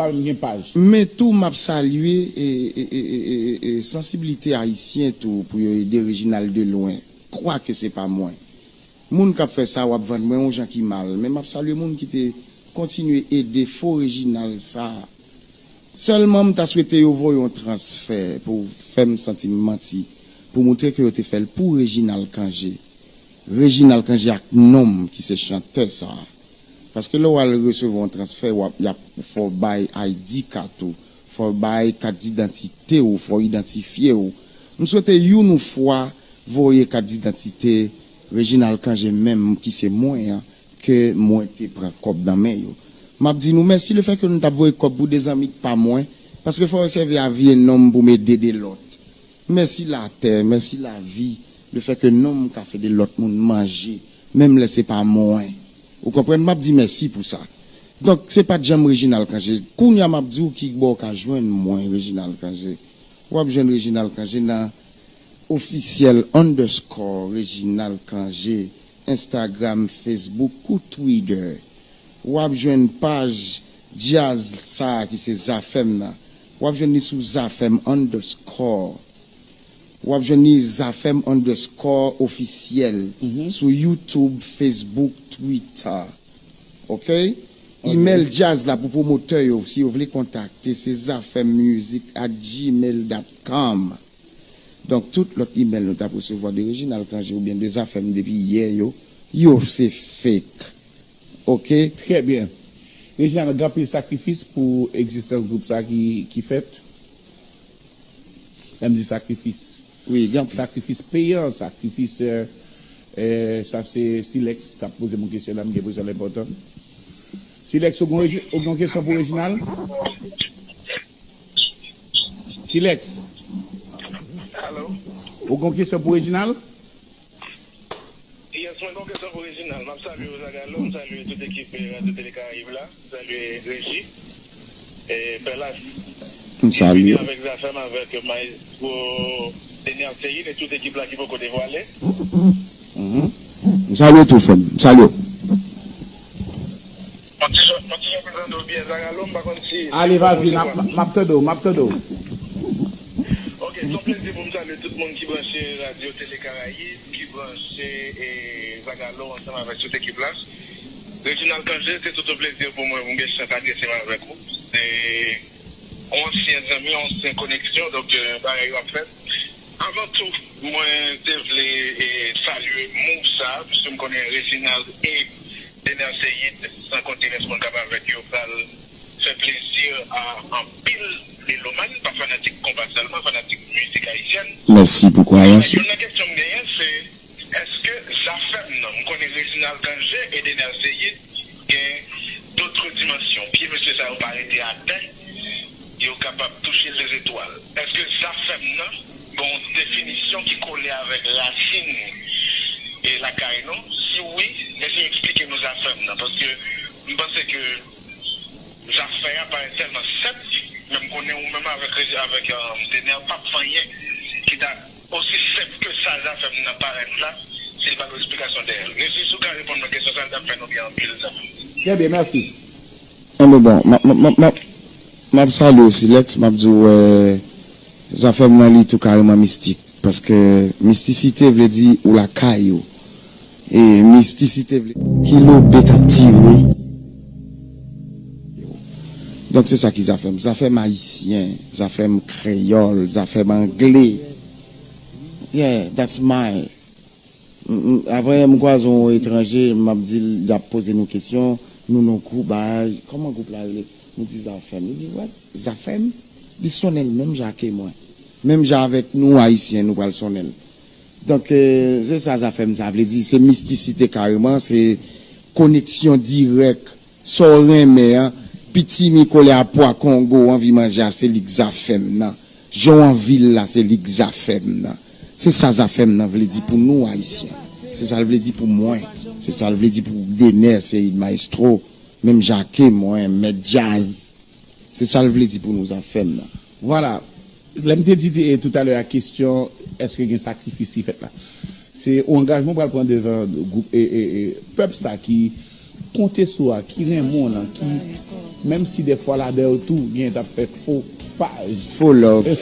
men tou, m ap salye e, e, e, e, e, e sansiblite ayisyen tou pou yo ede Reginald de lwen, kwake se pa mwen. Moun k ap fè sa, w ap vann mwen yon jan ki mal, men m ap salye moun ki te kontinye ede fo Reginald sa a. Sèlman, m ta swete yo voye yon transfè pou fè m santi m manti, pou moutre ke yo te fè l pou Reginald Cangé. Reginald Cangé ak non m ki se chantè sa a. Paske lè w al resevwa yon transfè, w ap, y ap, fò w bay I D card ou, fò w bay kat didantite w, fò w idantifye w. M swete youn ou fwa voye kat didantite Reginald Cangé menm ki se mwen an, ke mwen te pran kòb nan men yo. M ap di nou mèsi lefètke nou t ap voye kòb pou de zanmi k pa mwen, paske fò yo sèvi a vye non m pou m ede de lòt. Mèsi latè, mèsi lavi, lefètke non m ka fè de lòt moun manje, menm lè se pa mwen. Ou konprann? M ap di mèsi pou sa. Donk, se pa t janm Reginald Cangé. Kounye a, m ap di w ki bò w ka jwenn mwen, Reginald Cangé. W ap jwenn Reginald Cangé nan ofisyèl underscore Reginald Cangé, Instagram, Facebook, kou Twitter. W ap jwenn paj djaz sa a ki se Zafèm nan. W ap jwenn li sou Zafèm underscore. W ap jwenn li Zafèm underscore ofisyèl sou YouTube, Facebook, Twitter. Ok? Imèl djaz la pou pwomotè yo, si yo vle kontakte, se zafèmmusic at gmail dot com. Donk, tout lòt imèl nou t ap resevwa de Reginald Cangé oubyen de Zafèm depi yè yo, yo se fake. Oke? Trè byen. Reginald, gen anpil sakrifis pou egzistans gwoup sa ki, ki fèt. Lè m di sakrifis. Wi, gen anpil. Sakrifis peyan, sakrifis, eh, eh, sa se Silex k ap poze m yon kesyon la, m gen enpresyon l enpòtan. Silex, ou gen, ou gen yon kesyon pou Reginald? Silex. Alo? Ou gen yon kesyon pou Reginald? Yes, mwen gen yon kesyon pou Reginald. M ap salye w, Zagalo, m salye tout ekip, eh, Radyo Tele Karayib la, m salye Reji, eh, Pèlas. M salye w. Avèk Zafèm, avèk Maestro Dener Ceïd e tout ekip la ki poko devwale. Mhm. M salye w tou, frè m. M salye w. Yon ti jan, yon ti jan pou tande w byen, Zagalo, m pa konn si... Ale, vazi, m ap, m ap tande w, m ap tande w. Ok, se yon plezi pou m salye tout moun ki branche Radyo Tele Karayib, ki branche, eh, Zagalo ansanm avèk tout ekip la. Reginald Cangé, se tout yon plezi pou mwen pou m gen chans adrese m avèk ou. Se yon ansyen zanmi, yon ansyen koneksyon, donk, eh, bagay yo ap fèt. Avan tou, mwen te vle, eh, salye mouv sa, piske m konnen Reginald e Dener Ceïd, san konte rès moun k ap avèk yo, pral fè plezi a anpil melomàn, pa fanatik konpa sèlman, fanatik mizik ayisyèn. Mèsi pou kwayans ou. Youn nan kesyon m genyen, se, èske Zafèm nan, m konnen Reginald Cangé e Dener Ceïd gen dòt dimansyon. Pye mesye sa yo pa rete atè, yo kapab touche lezetwal. Èske Zafèm nan gen yon definisyon ki kole avèk rasin e lakay nou? Si wi, eseye eksplike nou Zafèm nan, paske m panse ke zafè a parèt tèlman senp, men m konnen ou menm avèk, avèk, eh, Dener, p ap fè anyen ki ta osi senp ke sa Zafèm nan parèt la, si l pa gen eksplikasyon dèyè l. Resi, si w ka reponn mwen kesyon sa, l t ap fè nou byen anpil, Zafèm. Trè byen, mèsi. Enben bon, m ap, m ap, m ap, m ap, m ap salye w, Silex, m ap di w, eh, Zafèm nan li tou kareman mistik, paske mistisite vle di ou lakay ou. E mistisite vle ki lobe k ap tire. Donk, se sa ki Zafèm. Zafèm ayisyen, Zafèm kreyòl, Zafèm angle. Yeah, that's my. M, m, avan yè, m kwaze yon etranje, m ap di l, y ap poze nou kesyon, nou nan gwoup, bagay, kòman gwoup la rele? Nou di Zafèm. Li di, "What? Zafèm?" Li sonnen l menm jan ke mwen. Menm jan avèk nou, Ayisyen, nou pral sonnen l. Donk, eh, se sa Zafèm sa vle di. Se mistisite kareman, se koneksyon dirèk. Sa w renmen an, pitimi kole a pwa Kongo, w anvi manje a, se li k Zafèm nan. Jan w anvi l la, se li k Zafèm nan. Se sa Zafèm nan vle di pou nou, Ayisyen. Se sa l vle di pou mwen. Se sa l vle di pou Dener, Ceïd, Maestro. Menm jan ke mwen, mèt djaz. Se sa l vle di pou nou, Zafèm nan. Vwala. Lè m te di, eh, toutalè a kesyon, èske gen sakrifis ki fèt la? Se yon angajman w pral pran devan gwoup, e, e, e, pèp sa ki konte sou a, ki renmen w lan, ki, menm si dèfwa ladè yo tou, gen t ap fè fo paj. Fo love.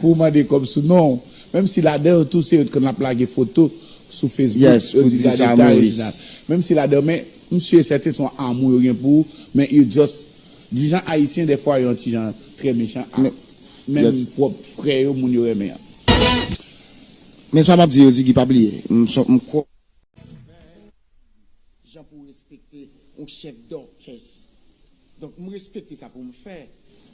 Pou mande kòb sou non w. Menm si ladè yo tou, se yo k konn ap lage foto sou Facebook, yes, yo pou di, di gade sa, ta Moris. Reginald. Menm si ladè yo, men m si e sèten se yon amou yo gen pou ou, men you just, di jan Ayisyen, dèfwa, yo yon ti jan trè mechan ak menm pwòp frè yo, moun yo renmen an. Men sa m ap di yo, Ziggy, pa bliye. M, m kwè jan pou w respekte yon chèf dòkès. Donk, m respekte sa pou m fè.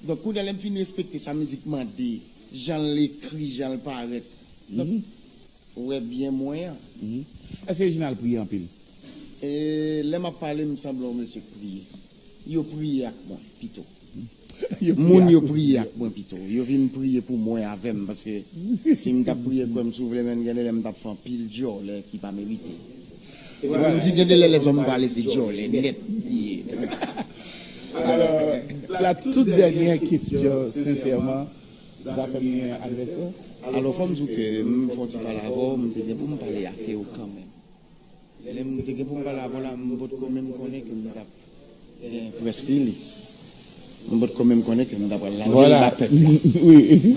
Donk, kounye a, lè m fin respekte sa mizik mande, jan l ekri, jan l parèt. Donk, ou wè byen mwen an. Èske Reginald priye anpil? E, lè m ap pale, m sanble yon mesye k priye. Yo priye ak mwen, pito. Moun yo priye ak mwen pito. Yo vin priye pou mwen avè m, paske si m t ap priye kwè m si w vle, men gen de lè m t ap fè anpil djòlè ki pa merite. Se pou m di gen de lè lèzòm pale se djòlè nèt li ye. Alò, la tout dènyè kesyon, sensèman, Zafèm gen advèsè? Alò, fò m di w ke m fè yon ti pale avè w, m te gen pou m pale ak ou kanmenm. Lè m te gen pou m pale avè w la, m potko menm konnen ke m t ap gen press release. M potko menm konnen ke m t ap pral lage l ba pèp la.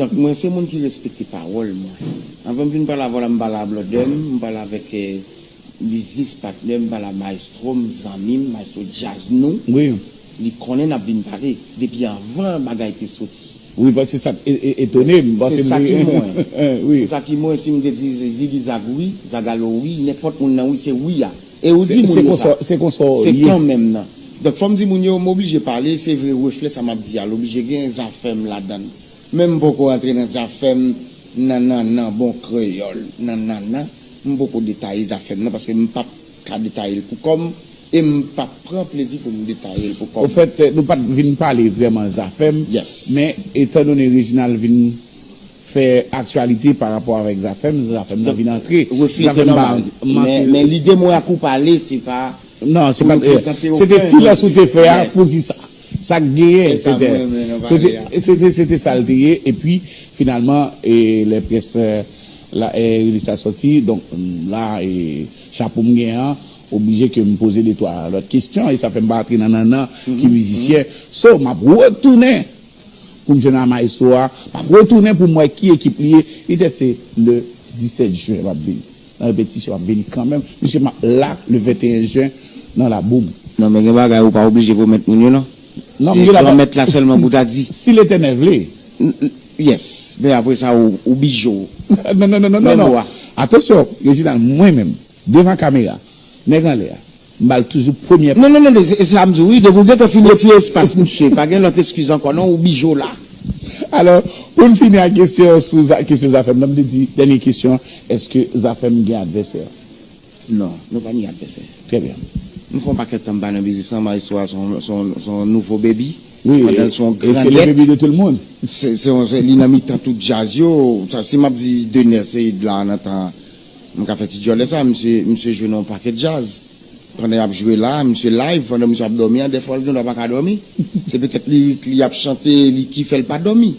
Donk, mwen se moun ki respekte pawòl mwen. Anvan m vin pale avè w la, m pale a blòdè m, m pale avèk, eh, biznis patnè m, m pale a mayestwo m, zanmi m, mayestwo djaz nou. Li konnen n ap vin pale depi anvan bagay te soti. Wi, paske se sa k e- e- etone m. Paske Se m sa ki te- mwen. Wi. Se sa ki mwen, si m te di Ziggy Zag wi, Zagalo wi, nenpòt moun nan wi, se wi a. E ou di Se moun se yo sa. konsa se konsa w Se ye. kanmenm nan. Donk, fò m di moun yo, m oblije pale, se vre, reflè sa m ap di a, l oblije gen zafè m ladan l. Men m poko rantre nan zafè m nan nannan bon kreyòl, nan nannan, m poko detaye zafè m nan, paske m p ap ka detaye l pou kò m, e m p ap pran plezi pou m detaye l pou kò m. Ofèt, nou pa t vin pale vrèman zafè m, Yes. men etandone Reginald vin fè aktyalite pa rapò avèk zafè m, zafè m nan vin antre. Reflete Zafè m pa nòmal. Men, men lide mwen ak ou pale, se pa Non, se pou pa reprezante se te okenn silans ou te fè a Yes. Pou ki sa sa k genyen Se sa se te- mwen menm nan se te- pale a. se te- se te sa l te ye epi finalman e lè pyès la e li sa sòti donk la e chapo m gen an oblije ke m poze de twa lòt kesyon e sa fè m pa antre nan nannan ki mizisyen so m ap retounen pou m jwenn a maestro a m ap retounen pou m wè ki ekip li ye petèt se le disèt jen m ap vini nan repetisyon m ap vini kanmenm misye m ap la le venteyen jen nan laboum Non, men gen bagay ou pa oblije pwomèt moun yo non. Non, Se m gen la- pwomèt la sèlman pou ta di. Si Letènèl vle. Yes, men apre sa ou, ou bijo. Non, non, non, non, non, Men non. bwa. Atansyon, Reginald, mwen menm, devan kamera, nèg anlè a, m ba l toujou premyè Non, non, non, non, se se sa m di w, wi, depi w gentan fin retire espas misye, pa gen lòt eskiz ankò non, ou bijo la. Alò, pou n fini ak kesyon sou za- kesyon zafè m nan, m te di, dènye kesyon, èske zafè m gen advèsè? Non, nou pa ni advèsè. Trè byen. M fè yon pakèt tan m pa nan biznis lan, maestro a se yon- se yon se yon nouvo baby. Wi, Pandan l se yon e se le grandèt. Baby de tout le monde. Se se yon- se- li nan mitan tout djaz yo. Sa, si m ap di Dener Seid la nan tan, m ka fè ti djòlè sa, misye misye jwe nan yon pakèt djaz. Pandan y ap jwe la, misye live, pandan misye ap dòmi an, dèfwa l gen dwa pa ka dòmi. Se petèt lirik li ap chante li ki fè l pa dòmi.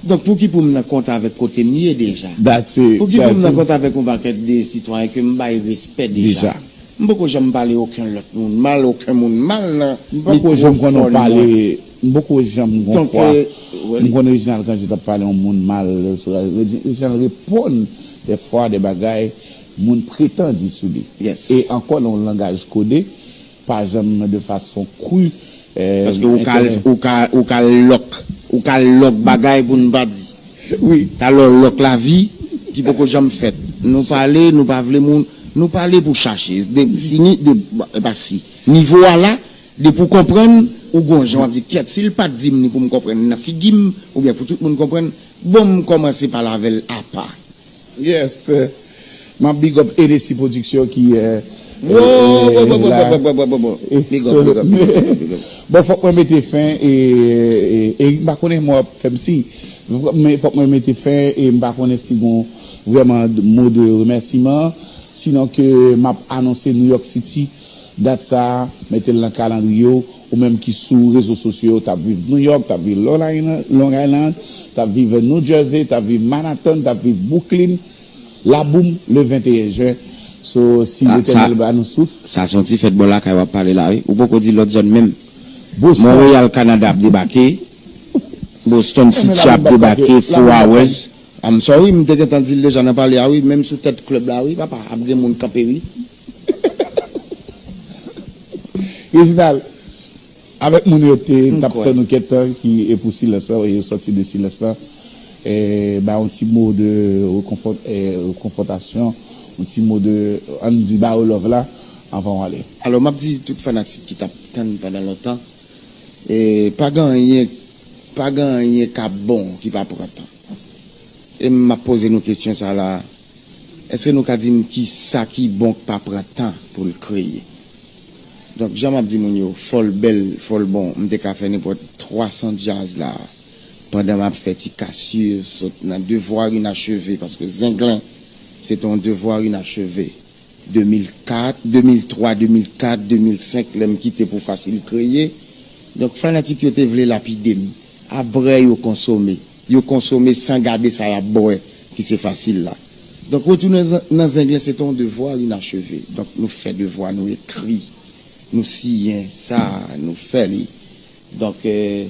Donk, pouki pou m nan kont avèk kote m ye deja? That's it. Pouki pou m That's nan it. kont avèk yon pakèt de sitwayen ke m bay respè deja? Deja. M poko janm pale okenn lòt moun mal, okenn moun mal nan M poko janm konn mikwofòn pale, mwen. M poko janm gon Donk, fwa, euh, wè. M konn Reginald Cange t ap pale yon moun mal, sou Reginald reponn dèfwa de bagay moun pretan di sou li. Yes. E ankò nan yon langaj kode, pa janm de fason kri. Paske ou ka ou ka ou ka lòk ou ka lòk bagay pou n pa di. Wi. Talò lòk lavi ki poko janm fèt. Nou pale, nou pa vle moun, nou pale pou chache. De, si ni, de, e pa si. Nivo a la, depi w konprann, ou gon jan w ap di, kyèt, si l pa t di m ni pou m konprann nan figi m, oubyen pou tout moun konprann, bon, m kòmanse pale avè l apa. Yes. M ap big up Hennessy Production ki Wo, wo, wo, wo, wo, wo, wo, wo, wo. Big up, big up, big up, big up, big up. Bon, fòk mwen mete fen e, e, e m pa konnen mwen ap fè m si men fòk mwen mete fen e m pa konnen si gon vrèman mo de remèsiman sinon ke m ap anonse New York City dat sa a mete l nan kalandriye w ou menm ki sou rezo sosyo yo t ap viv New York t ap viv Long Island, Long Island t ap viv New Jersey t ap viv Manhattan t ap viv Brooklyn Laboum le venteyen jen. So, si Letènèl ba nou souf. Sa se yon ti fèt bò lakay w ap pale la wi. Ou poko di lòt zòn menm. Boston. Monreyal Kanada ap debake. Boston City ap debake. Four Hours. I'm sorry, m te gentan di l deja nan pale a wi. Menm sou tèt klèb la wi, papa, ap gen moun kanpe wi. Reginald, avèk moun yo te t ap tann ou kèt tan ki e pou silans lan e yo sòti de silans lan e ba yon ti mo de rekonfò- e, rekonfòtasyon yon ti mo de ann di ba yo love la anvan w ale. Alò m ap di tout fanatik ki t ap tann pandan lontan e pa gen anyen pa gen anyen k ap bon ki pa pran tan e m ap poze nou kesyon sa la èske nou ka di m kisa ki bon k pa pran tan pou l kreye? Donk, jan m ap di moun yo, fò l bèl, fò l bon, m te ka fè nenpòt twa san djaz la, pandan m ap fè ti kasye sot nan devwa inacheve, paske Zenglen, se te yon devwa inacheve. De mil kat, de mil twa, de mil kat, de mil senk, lè m kite pou Fasil Kreye. Donk, fanatik yo te vle lapide m. Apre yo konsome. Yo konsome san gade sa y ap bwè, ki se Fasil la. Donk, retounen nan Zenglen, se te yon devwa inacheve. Donk, nou fè devwa, nou ekri. Nou siyen sa, nou fè li. Donk, e,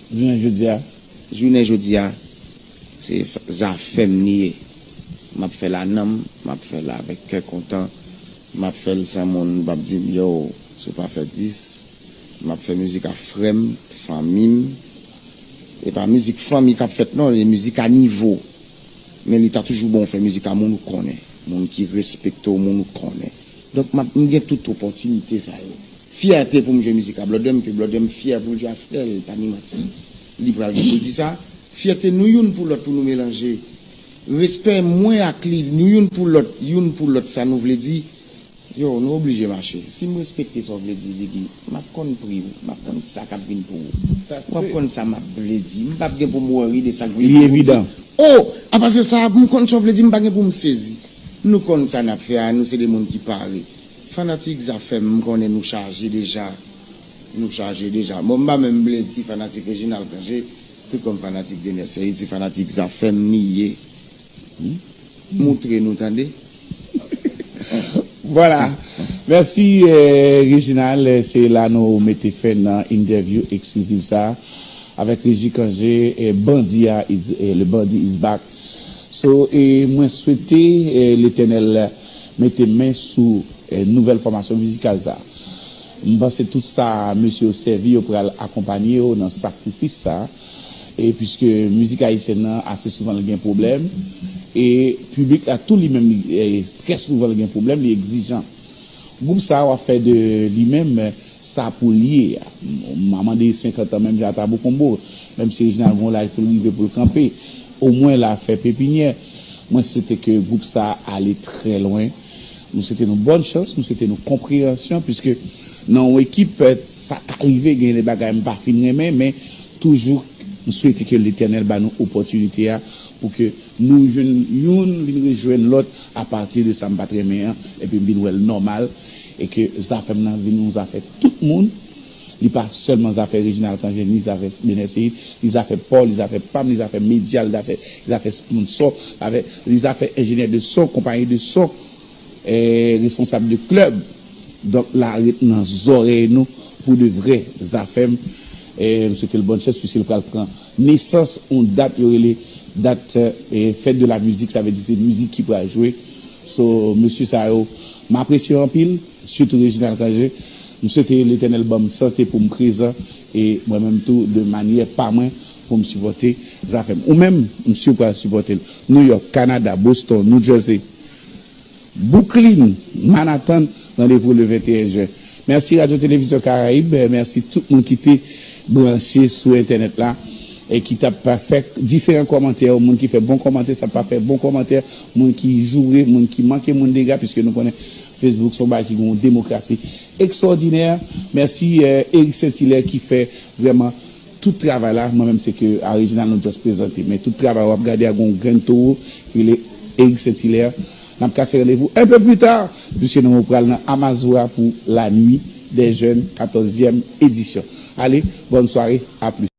Jounen jodi a. Jounen jodi a, se zafè m li ye. M ap fè l a nanm, m ap fè l avèk kè kontan, m ap fè l san moun p ap di m, yo, si w pa fè dis, m ap fè mizik a frè m, fanmi m, E pa mizik fanmi k ap fèt non, e mizik a nivo. Men li ta toujou bon fè mizik a moun ou konnen, moun ki respekte w, moun ou konnen. Donk m ap, m gen tout opòtinite sa yo. Fyète pou m jwe mizik a Blòdè m, ke Blòdè m fyè pou l jwe a frè l, pa ni manti. Li pral gen pou l di sa. Fyète nou youn pou lòt pou nou melanje. Respè mwen ak li, nou youn pou lòt, youn pou lòt, sa nou vle di, yo, nou oblije mache. Si m respekte sa w vle di, Ziggy, m ap konn pri w, m ap konn sa k ap vin pou ou. M ap konn sa m ap vle di. M p ap gen pou m worry de sa k vle di pou m di. Li evidan. O, apase sa, m konn sa w vle di, m pa gen pou m sezi. Nou konn sa n ap fè a, nou se de moun ki pare. Fanatik Zafèm, m konnen nou chaje deja. Nou chaje deja. Bon, m pa menm vle di fanatik Reginald Cangé, tout kòm fanatik Dener Cery, se fanatik Zafèm li ye. Hmm? Moutre nou, tande. Vwala. Mèsi, eh, Reginald. Se la nou mete fen nan entèvyou eksklizif sa a avèk Reginald Cangé, eh, Bandi a is, eh, le bandit is back. So, eh, mwen swete, eh, Letènèl mete men sou, eh, nouvèl fòmasyon mizikal sa a. M panse tout sa mesye yo sèvi yo pral akonpanye yo nan sakrifis sa a. E piske mizik ayisyèn nan ase souvan l gen pwoblèm, e piblik la tou li menm li, eh, trè souvan l gen pwoblèm, li egzijan. Gwoup sa a w ap fè de li menm sa pou l ye a. M a mande senkant an menm jan a Tabou Combo, menm si Reginald gon laj pou l rive pou l kanpe, omwen l a fè pepinyè. Mwen swete ke gwoup sa a ale trè lwen. Mwen swete nou bòn chans, mwen swete nou konpreyansyon, piske nan yon ekip, eh, sa ka rive, gen de bagay m pa fin renmen, men toujou, m swete ke Letènèl ba nou opòtinite a pou ke nou jwenn youn vin rejwenn lòt apati de sa m pa t renmen an, epi m vin wè l nòmal, e ke Zafèm nan vin yon zafè tout moun. Li pa sèlman zafè Reginald Cangé, ni zafè Dener Cery, li zafè pa w, li zafè pa m, li zafè medya, li zafè, li zafè sponsò, zafè, li zafè enjenyè de son, konpayi de son, eh, responsab de klèb. Donk, la ret nan zòrèy nou pou de vrè Zafèm. Eh, m swete l bòn chans, piske l pral pran nesans yon dat, yo rele dat, eh, fèt de la mizik, sa vle di se mizik ki pral jwe. So, mesye sa yo, m apresye yo anpil, sitou Reginald Cangé. M swete Letènèl ban m sante pou m prezan, e mwen menm tou, de manyè pa mwen, pou m sipòte Zafèm. Ou menm, m si w pral sipòte l. Nouyòk, Kanada, Boston, New Jersey, Brooklyn, Manhattan, randevou le venteyen jen. Mèsi Radyo Televizyon Karayib, mèsi tout moun ki te branche sou entènèt la e ki t ap fè diferan kòmantè, moun ki fè bon kòmantè, sa pa fè bon kòmantè, moun ki joure, moun ki manke moun dega, piske nou konnen Facebook se yon bagay ki gen yon demokrasi ekstwòdinè. Mèsi, eh, Eric Saint Hilaire ki fè vrèman tout travay la, mwen menm se ke a Reginald nou just prezante. Men tout travay w ap gade a gon grenn towo ki rele Eric Saint Hilaire. N ap kase randevou un peu plus tard, puisque nou pral nan Amazura pou la nuit des jeunes, katòzyèm edisyon. Ale, bòn sware, a plis.